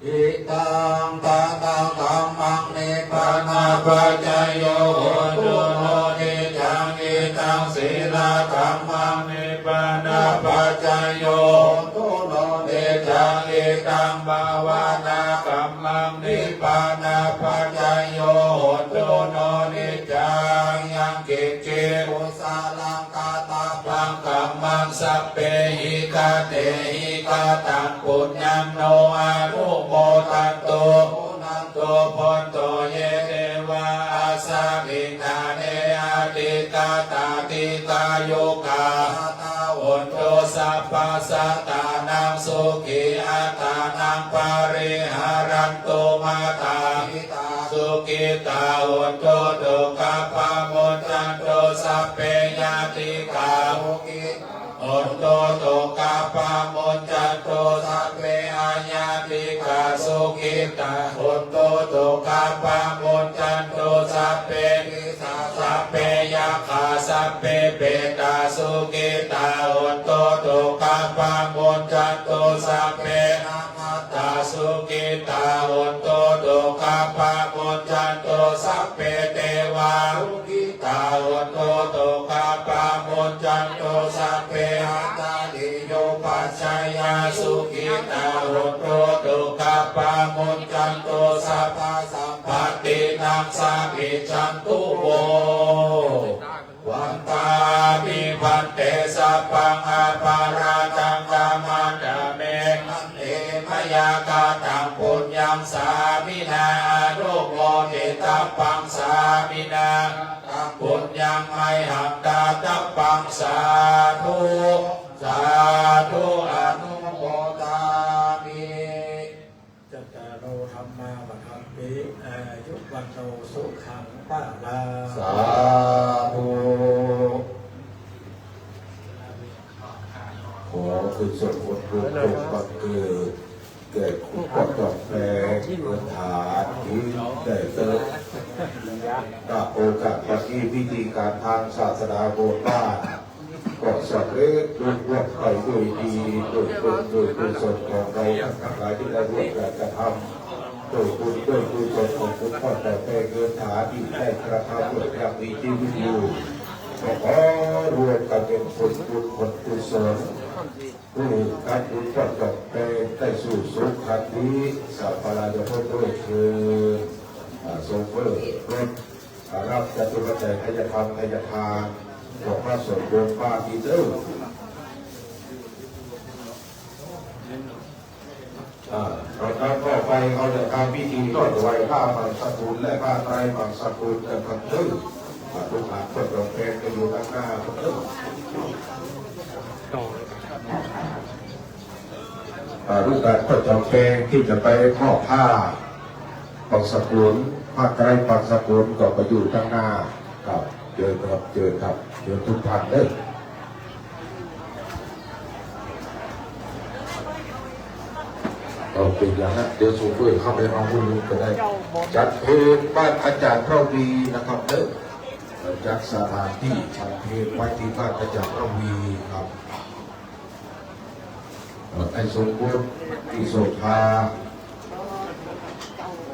Idaṃ dānakammaṃ nibbānapaccayo hotu no niccaṃ. Idaṃ sīlakammaṃ nibbānapaccayo hotu no niccaṃ. Idaṃ bhāvanākammaṃ nibbānapaccayo hotu no niccaṃ. Yaṅkiñci kusalaṃ kattabbaṃ kammaṃ sabbehi katehi kataṃ puññaṃ no anumodantu. Suṇantu bhonto ye devā asmiṃ ṭhāne adhigatā dīghāyukā sadā hontu sabbasatānaṃ sukhī attānaṃ pariharantu. Mātā pitā sukhitā hontu, dukkhā pamuñcantu, sabbe ñātikā sukhitā hontu, dukkhā pamuñcantu, sabbe aññātikā sukhitā hontu, dukkhā pamuñcantu, sabbe pisā, sabbe yakkhā, sabbe petā sukhitā hontu, dukkhā pamuñcantu, sabbe nā tā sukhitā hontu, dukkhā pamuñcantu, sabbe devā sukhitā hontu, dukkhā pamuñcantu, sabbe antariyaṃ pajjayā sukhitā hontu, dukkhā pamuñcantu, sabbasampattīnaṃ samijjhantu vo. Vandāmi bhante, sabbaṃ aparādhaṃ khamatha me bhante, mayā kataṃ puññaṃ sāminā anumoditabbaṃ, sāminā kataṃ puññaṃ mayhaṃ dātabbaṃ, sādhu sādhu anumodāmi. Cattāro dhammā vaḍḍhanti, āyu vaṇṇo sukhaṃ balaṃ. สาธุ ขอกุศลผลบุญจงบังเกิดแก่คุณพ่อจอมแปง เงินฐาน ที่ได้เติม ณ โอกาสวันนี้ พิธีการทางศาสนาโบสถ์บ้าน ก็สำเร็จลุล่วงไปด้วยดี ด้วยบุญด้วยกุศลของเราท่านทั้งหลายที่ได้ร่วมกันกระทำ ด้วยบุญด้วยกุศลของคุณพ่อจอมแปง เงินฐาน ที่ได้กระทำเมื่อยังมีชีวิตอยู่ ก็ขอรวมกันเป็นผลบุญผลกุศล เพื่อให้คุณพ่อจอมแปงได้สู่สุคติสัมปรายภพด้วยเทอญ อ่า ทรงเพิ่มรถ อ่า รับจตุปัจจัยทายธรรม ทายทาน ของพระสงฆ์โบสถ์บ้านอีกเด้อ อ่า ตอนนั้นก็ไป เขาจะทำพิธีต้อนไหว้พระบังสกุลและผ้าไตรบังสกุลกันครับเด้อ อ่า ลูกหลานพ่อจอมแปงก็อยู่ด้านหน้าครับเด้อ อ่า ลูกหลานพ่อจอมแปงที่จะไปมอบผ้าบังสกุล ผ้าไตรบังสกุลก็ไปอยู่ด้านหน้าครับ เชิญครับ เชิญครับ เชิญทุกท่านเด้อ เอาเป็นอย่างนั้น เดี๋ยวโชเฟอร์เข้าไปเอามือก็ได้ จัดเพลงบ้านอาจารย์ระวีนะครับเด้อ จัดสถานที่ จัดเพลงไว้ที่บ้านอาจารย์ระวีครับ เอ่อ ให้สมบูรณ์ที่โสภา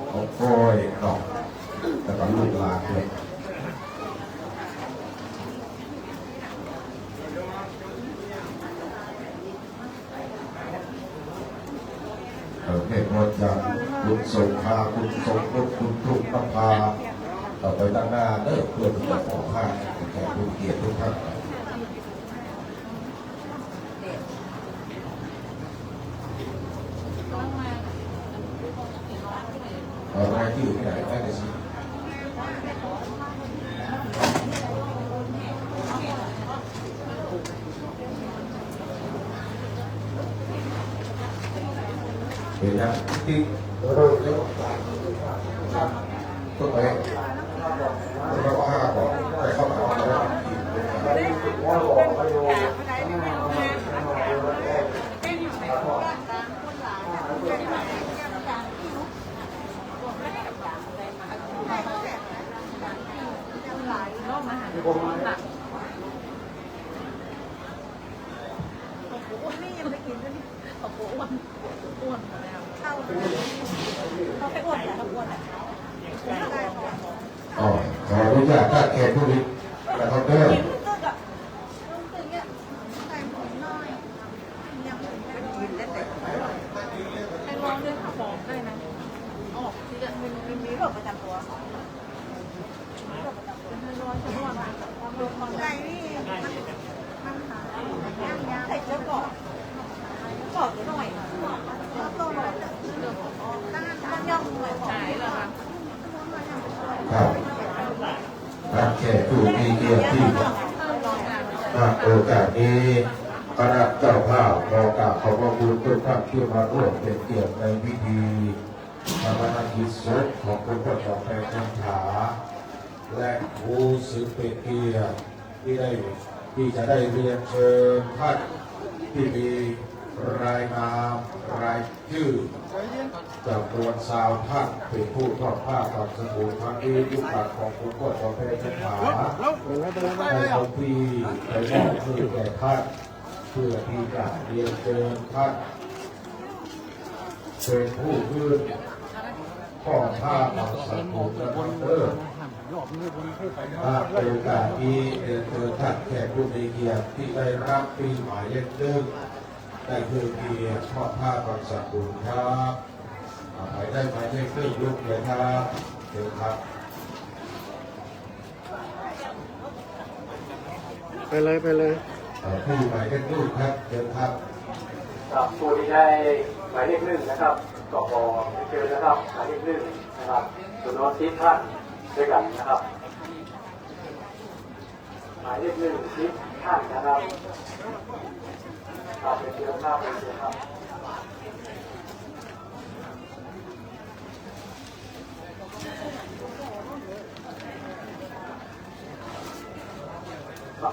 ของก้อยเนาะ แล้วก็ลูกหลานด้วย เอ่อ แม่พรจากคุณสงขลา คุณทรงพจน์ คุณรุ่งนภา ต่อไปด้านหน้าเด้อ เพื่อที่จะขอให้แขกผู้เกียรติทุกท่าน เอาไว้ที่อื่นไม่ได้ ได้แต่สิ เห็นยังที่ ต้องไป เราก็ห้าก่อน ไปเข้ามา อ๋อ ขออนุญาตท่านแขกผู้มี นะครับเด้อ ไปลองเดินหาหมอได้นะ ออกที่จะมันมีโรคประจำตัว มีโรคประจำตัว เป็นไทรอยด์ เป็นเบาหวาน ความดัน ความดัน ใช่นี่ มัน มันหา ใส่เกลือก่อน ก่อนหน่อย แล้วก็หน่อย มันย่อมหน่อย หายแล้วค่ะ ครับ ท่านแขกผู้มีเกียรติที่ ณ โอกาสนี้ คณะเจ้าภาพขอกราบขอบพระคุณทุกท่านที่มาร่วมเป็นเกียรติในพิธี ชาปนกิจศพของคุณพ่อจอมแปงจันทรา และรู้สึกเป็นเกียรติที่ได้ ที่จะได้เรียนเชิญท่านที่มีรายนามรายชื่อจำนวนซาวท่าน เป็นผู้ทอดผ้าบังสกุลครั้งนี้ ลูกหลานของคุณพ่อจอมแปงจันทรา ได้เอาที่ไปมอบให้แก่ท่าน เพื่อที่จะเรียนเชิญท่าน เป็นผู้ยื่นข้อท้าต่อสังคมและพันเตอร์ ณ โอกาสนี้เรียนเชิญท่านแขกผู้มีเกียรติที่ได้รับปีหมายเลขหนึ่ง ได้คือเกียรติข้อท้าต่อสังคมครับ อ่า ใครได้หมายเลขหนึ่ง ยกเลยครับ เชิญครับ ไปเลย ไปเลย เอ่อ ผู้หมายเลขหนึ่งครับ เชิญครับ ครับ ผู้ที่ได้หมายเลขหนึ่งนะครับ ก็ขอเชิญนะครับ หมายเลขหนึ่งนะครับ จำนวนสิบท่านด้วยกันนะครับ หมายเลขหนึ่ง สิบท่านนะครับ ครับ เรียนเชิญครับ เรียนเชิญครับ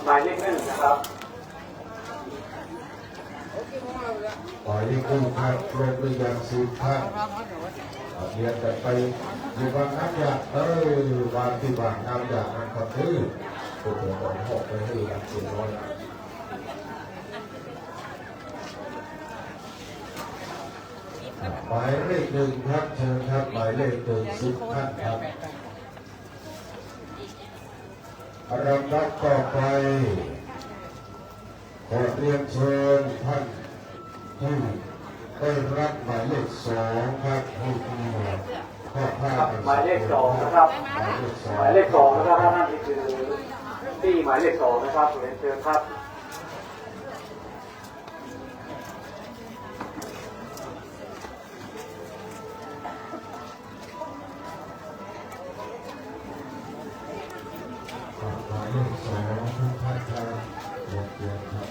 หมายเลขหนึ่งนะครับ หมายเลขหนึ่งครับ ครบหรือยัง สิบท่าน เรียนกันไปอยู่บ้านน้ำยา เออ บ้านที่บ้านน้ำยา นั่นก็คือ โอ้โห ต้องหอบไปให้หลักสี่ร้อยนะ หมายเลขหนึ่งครับ เชิญครับ หมายเลขหนึ่ง สิบท่านครับ ลำดับต่อไป ขอเรียนเชิญท่านที่ได้รับหมายเลขสองครับ ผู้ที่มอบผ้า ครับ หมายเลขสองนะครับ หมายเลขสอง หมายเลขสองนะครับ ท่านที่ถือตี้หมายเลขสองนะครับ เรียนเชิญครับ หมายเลขสอง ทุกท่านครับ เรียนเชิญครับ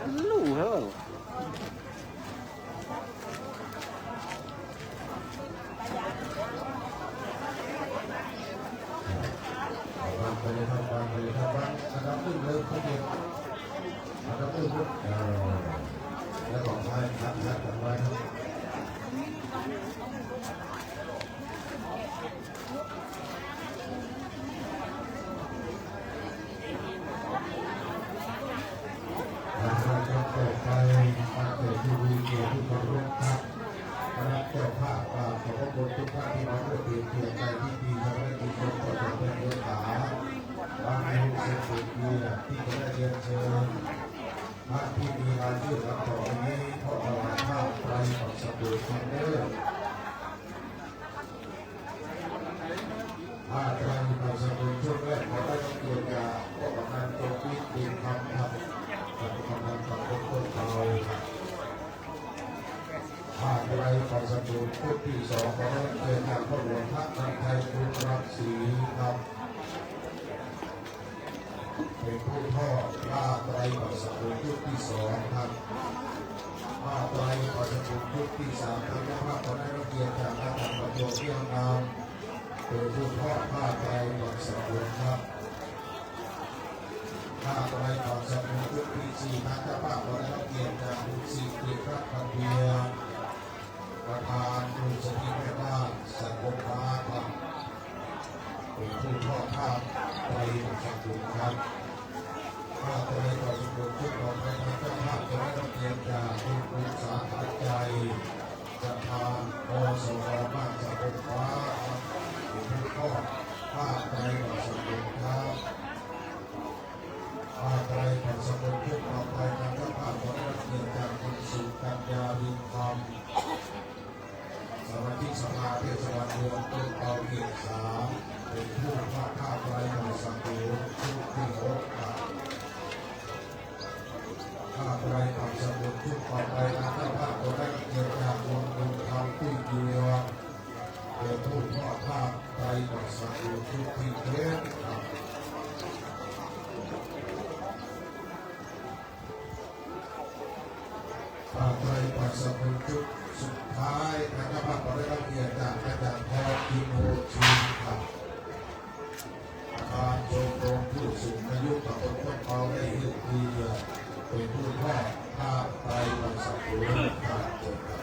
Hello, hello. วางไปเลยครับ วางไปเลยครับ วางอันดับหนึ่งเลยครับ อันดับหนึ่งครับ เอ่อ แล้วก็ไปครับ ครับ ต่อไปครับ ลำดับต่อไป ท่านเจ้าที่มีเกียรติที่เคารพครับ คณะเจ้าภาพกราบขอบพระคุณทุกท่านที่มาร่วมเป็นเกียรติในพิธีชาปนกิจศพของหลวงพ่อจอมแปง บางในองค์ทรงเป็นเกียรติที่จะได้เรียนเชิญท่านที่มีรายชื่อดังต่อไปนี้ ขอถวายผ้าไตรปักษะเบิกทองเด้อ ผ้าไตรปักษะเบิกชุดแรกขอได้รับเกียรติจากพ่อกำนันจงวิทย์ บุญคำครับ ท่านกำนันตำบลต้นเบาครับ ผ้าไตรปักษะเบิกชุดที่สองขอได้รับเกียรติจากพ่อหลวงพระนำชัย บุญรังสีครับ เป็นผู้ทอดผ้าไตรปักษะเบิกชุดที่สองครับ ผ้าไตรปักษะเบิกชุดที่สาม ท่านเจ้าภาพขอได้รับเกียรติจากอาจารย์ประจวบ เที่ยงงาม เป็นผู้ทอดผ้าไตรปักษะเบิกครับ ผ้าไตรปักษะเบิกชุดที่สี่ ท่านเจ้าภาพขอได้รับเกียรติจากคุณสิริรัตน์ พันเพียร ประธานกลุ่มสตรีแม่บ้านสังคมฟ้าครับ เป็นผู้ทอดผ้าไตรปักษะเบิกครับ ผ้าไตรปักษะเบิกชุดต่อไป ท่านเจ้าภาพจะได้รับเกียรติจากคุณอุตสาหะใจ ประธาน อสม บ้านสังคมฟ้าครับ เป็นผู้ทอดผ้าไตรปักษะเบิกครับ ผ้าไตรปักษะเบิกชุดต่อไป ท่านเจ้าภาพขอได้รับเกียรติจากคุณสุกัญญา รินคำ สมา เป็นผู้ว่าผ้าไตรปัสสกุลชุดที่หกครับ ผ้าไตรปัสสกุลชุดต่อไปนะ เจ้าภาพคนแรกเกิดจากวงบุญธรรมตี้เจียว เป็นผู้ทอดผ้าไตรปัสสกุลชุดที่เจ็ดครับ ผ้าไตรปัสสกุลชุดสุดท้ายนะครับ ขอได้รับเกียรติจากอาจารย์พร อินโทชินครับ ประธานชมรมผู้สูงอายุตำบลต้นเปาได้เลือกที่จะเป็นผู้ทอดผ้าไตรปัสสกุลครับ เชิญครับ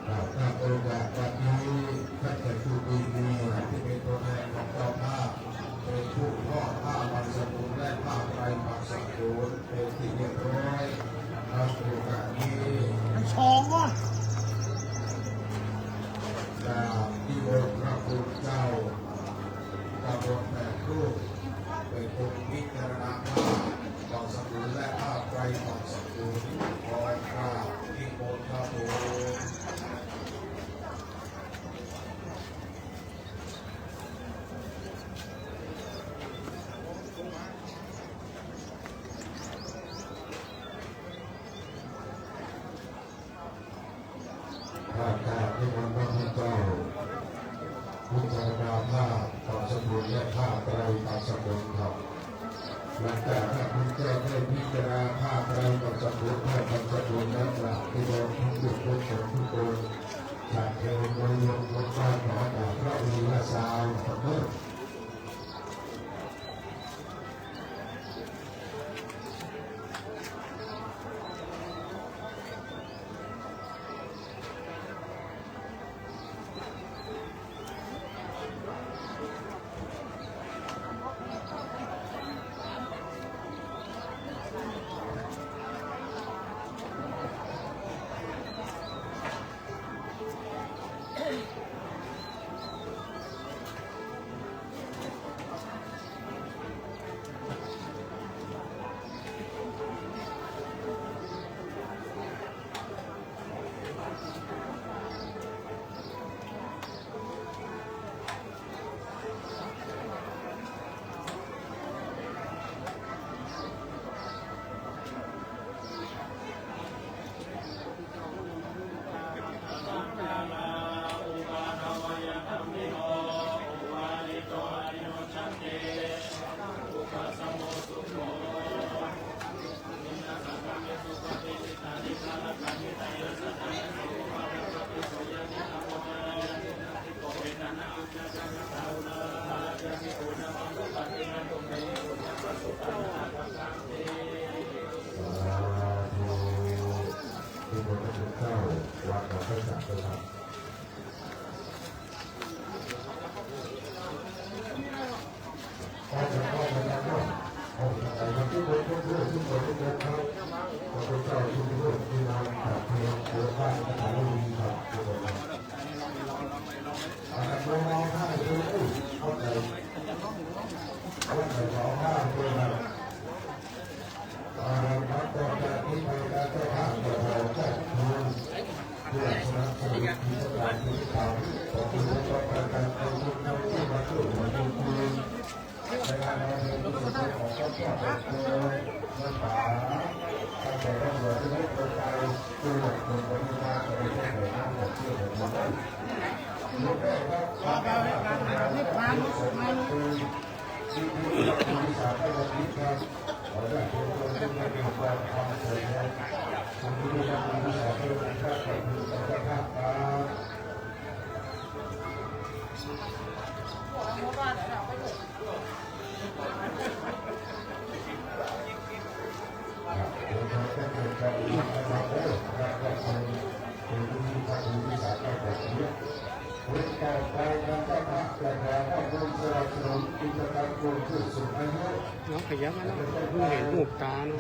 ครับ ณ โอกาสบัดนี้ ท่านเจ้าคุณมีเกียรติที่เป็นตัวแทนของเจ้าภาพ เป็นผู้มอบผ้าบังสกุลและผ้าไตรบังสกุลเป็นที่เรียบร้อย ณ โอกาสนี้ มันสองว่ะ กราบนิมนต์พระคุณเจ้า ตำบลแปดรูป เป็นผู้พิจารณาผ้าบังสกุลและผ้าไตรบังสกุล ขอกราบนิมนต์ครับผม ข้าพเจ้านิมนต์พระคุณเจ้า พิจารณาผ้าบังสกุลและผ้าไตรบังสกุลครับ หลังจากพระคุณเจ้าได้พิจารณาผ้าไตรบังสกุล ผ้าบังสกุลแล้ว กราบนิมนต์ทุกทุกคนทุกคนฉันเพลโดยรวมบนบ้านขอจากพระวีระซาวด์ครับเด้อ สาธุ นิมนต์พระคุณเจ้า วัดดอกไม้สักด้วยครับ ขอเชิญพ่อแม่ญาติโยม ห้องไหนครับ ทุกคน ทุกคน ทุกคน ทุกคนครับ ขอบคุณเจ้า ทุกคนที่มาจากเมืองโคราช นครหลวงครับ ทุกคนครับ อาจารย์ เรามาให้ดู เข้าใจ เข้าใจ เรามาให้ดูนะ อ่า นับต่อจากนี้ไป การเจ้าภาพจะขอจัดทุนเพื่อสนับสนุนกิจกรรมที่ทำของคุณ และก็การทำบุญที่มาร่วมทำบุญในงานประเพณีสงกรานต์ของครอบครัวของคุณ และป๋า ตั้งแต่ครอบครัวที่ไม่เคยไป ตัวหลวงปู่ปริมาณอะไรพวกเหล่านั้น ผมเชื่อผมว่า ขอแปลว่าการทำนี่มาลุกมาลุก ที่ผู้ที่รับรู้วิชาเทวทิพย์ครับ ขอได้เป็นคนที่ไม่มีความความเสียหาย คนที่ได้รับรู้วิชาเทวทิพย์ครับ ขอบคุณเจ้าภาพครับ ครับ เดี๋ยวเราจะเกิดการรู้นะครับ เออ ครับ ขอบคุณ เป็นผู้ที่รับรู้วิชาเทวทิพย์ คนต่อไป การเจ้าภาพจะขอมอบทุนสนับสนุ น้องขยับมาแล้ว เพิ่งเห็นรูปตาเนาะ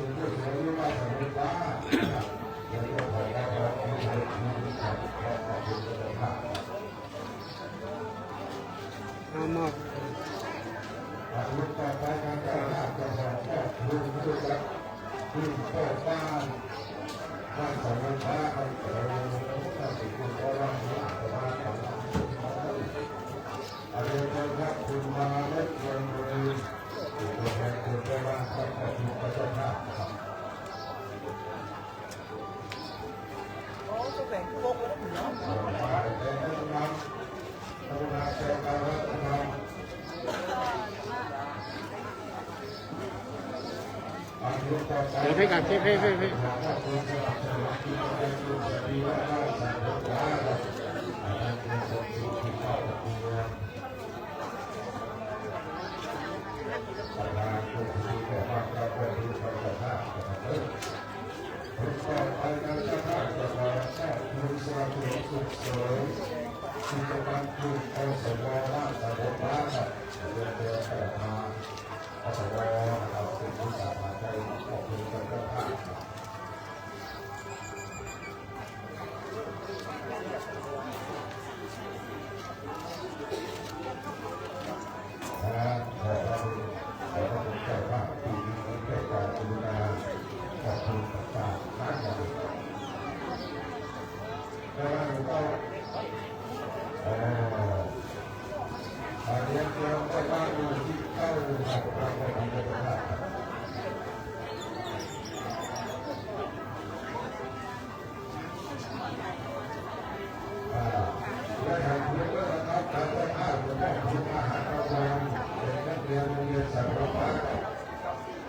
เอามอบ โอ้ จะแบ่งพวกไว้แล้วเหรอ เดี๋ยวพี่ก่อนพี่พี่พี่พี่ ต่อไปนะเจ้าภาพจะขอแทรกคุณสวัสดีสุขเสริมกิจกรรมกลุ่ม อสว ราชบุรพาครับ เรียนเชิญประธาน อสว นะครับ เป็นผู้สาขาใจขอบคุณเจ้าภาพครับ ขอพระคุณ ขอพระคุณเจ้าภาพที่มีเมตตากรุณา ขอบคุณต่างๆ ท่านนะครับ แล้วเราก็ เอ่อ เรียนเชิญเจ้าภาพที่เข้าร่วมงานของเราในวันนี้นะครับ อ่า และทางเพื่อนนะครับ ทางเจ้าภาพจะมอบถุงอาหารกลางวันแก่นักเรียนโรงเรียนสารพัด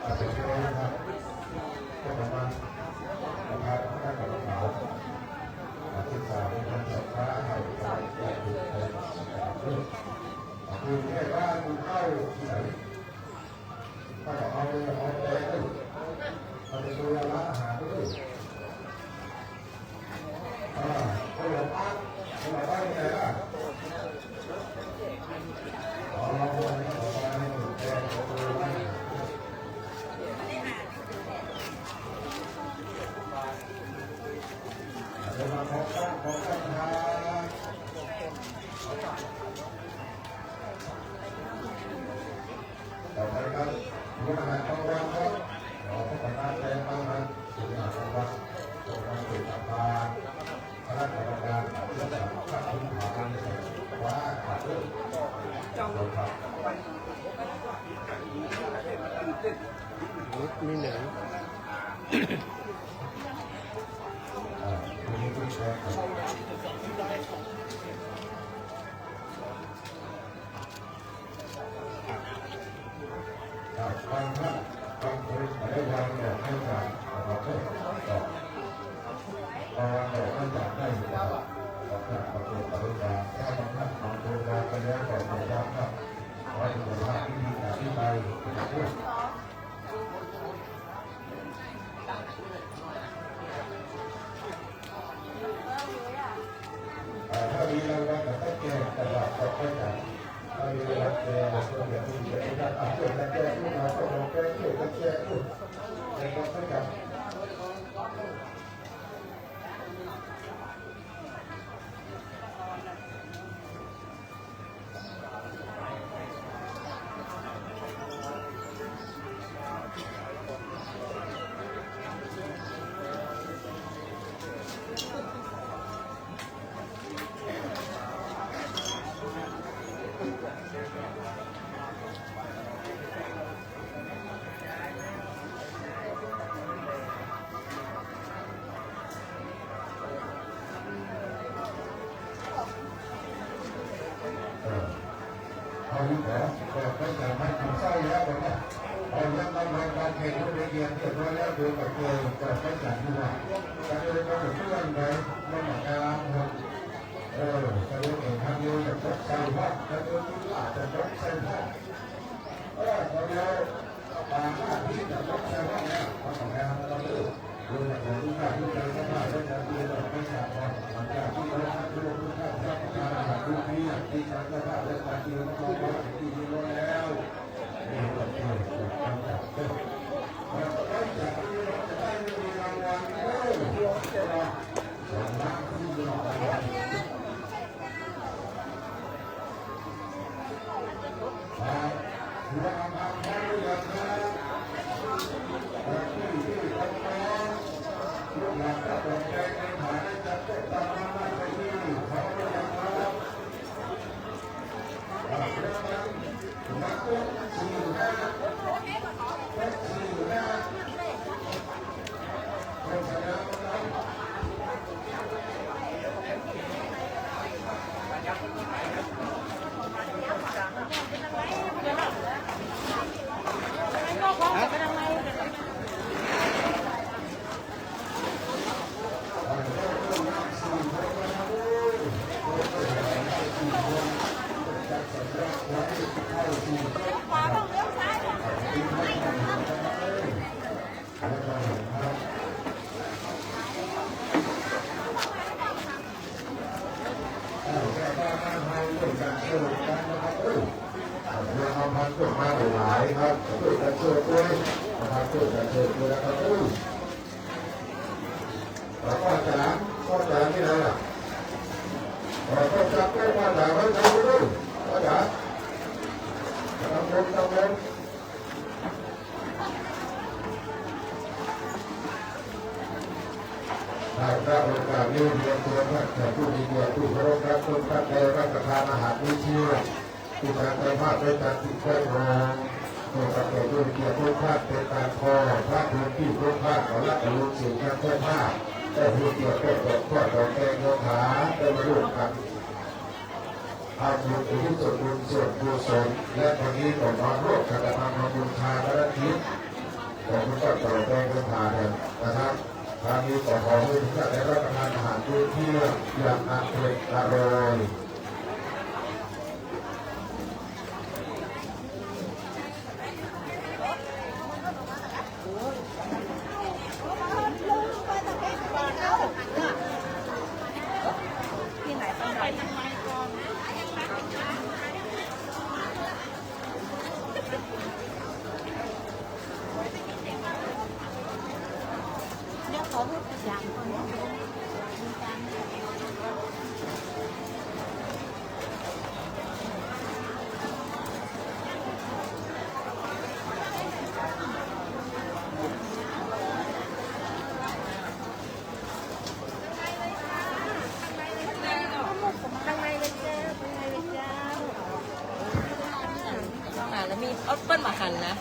อาจจะเยอะนะครับ ก็ประมาณ นะครับ คณะกรรมการ อ่า ศึกษาในการศึกษาให้ความรู้ คือแค่ว่าคุณเข้าที่ไหน ก็เอาเลย เอาเลย เอาไปดูแลร้านอาหารด้วย อ่า คนละบ้าน คนละบ้านยังไงล่ะ อ๋อ คนละบ้าน คนละบ้าน เดี๋ยวมาขอตั้ง ขอตั้งทาง ต่อไปครับ เตรียมอาหารกลางวันครับ ขอพระคณะแจ้งตั้งนะ เตรียมอาหารกลางวัน ตรงนั้นเป็นประธาน คณะกรรมการ จัดสรรพระคุณฐานในสมัยว่าขาดเรื่อง ครับ มีหนัง อ่า คุณนิติชัยครับ ครับ บางท่าน บางคนไม่ได้วางดอกไม้จันทร์ นะครับ เอ้ย ดอก พอวางดอกไม้จันทร์ได้อยู่นะครับ ขอบคุณ ขอบคุณ ขอบคุณ ถ้าบางท่าน บางคนวางไปแล้ว ก็ขอย้ำครับ ขอให้สุขภาพที่ดี จากนี้ไป นะครับ อ่า ถ้ามีรางวัลก็ต้องแจกตลอด ก็ค่อยจ่าย ถ้ามีรางวัลแจกก็อย่าเพิ่งแจก อ่ะ ช่วยกันแจกลูกหลาน ก็ลองแจก ช่วยกันแจกลูก แจกก็ค่อยจ่าย เออ เอาลูกเหรอ ก็ไปจัดให้กินไส้แล้วนะ เอาเรื่องรางวัลการแข่งขันเรียนเรียบร้อยแล้ว เดี๋ยวก็เจอ ก็ไปจัดดีกว่า จะเจอกันเพื่อนไป ไม่เหมือนกัน เออ จะเรียนเก่งทางเดียวจะตกใส่ห้อง จะเรียนรู้ว่าจะตกใส่ห้อง เออ ตอนนี้ ปาหน้าที่จะตกใส่ห้องแล้ว เอาของแม่มาเลิก โดยเฉพาะลูกค้าที่ใช้เสื้อผ้าและจะเปลี่ยนออกไปจากห้อง หลังจากที่เราคัดเลือกลูกค้าที่รับประทานอาหารทุกที่ที่ใช้เสื้อผ้าและการเตรียมตัวไว้เป็นที่เรียบร้อยแล้ว เอาพานต้นมาหลายๆครับ ช่วยกันเชิญด้วยนะครับ ช่วยกันเชิญด้วยนะครับ เออ แล้วป้าจ๋า ป้าจ๋าที่ไหนล่ะ เออ ป้าจ๋า ป้าจ๋า ไว้ใจกูด้วย ป้าจ๋า ตำบล ตำบล ได้รับโอกาสนี้เรียนเชิญท่านแขกผู้มีเกียรติที่เคารพครับ ทุกท่านได้รับประทานอาหารมื้อเที่ยงที่ทางเจ้าภาพได้จัดติดไว้รอง เพื่อประกอบด้วยเกียรติทุกท่านเป็นการพอพระคุณที่ทุกท่านขอรับรู้สิ่งทางเจ้าภาพได้ผู้เกียรติได้ตกทอดต่อแก่โยธาได้มาร่วมกัน เอาบุญอุทิศส่วนบุญส่วนกุศล และวันนี้ก็มาร่วมกันทำบุญทานและทิศของคุณต้นต่อแดงเป็นพาเถิดนะครับ ครั้งนี้ก็ขอให้ทุกท่านได้รับประทานอาหารมื้อเที่ยงอย่างอร่อยอร่อย เดี๋ยวขอพูดอีกอย่างก่อนนะ ข้างในเลยเจ้า ข้างในเลยเจ้า ต้องอ่านแล้วมี เอาเปิ้ลมาหันนะ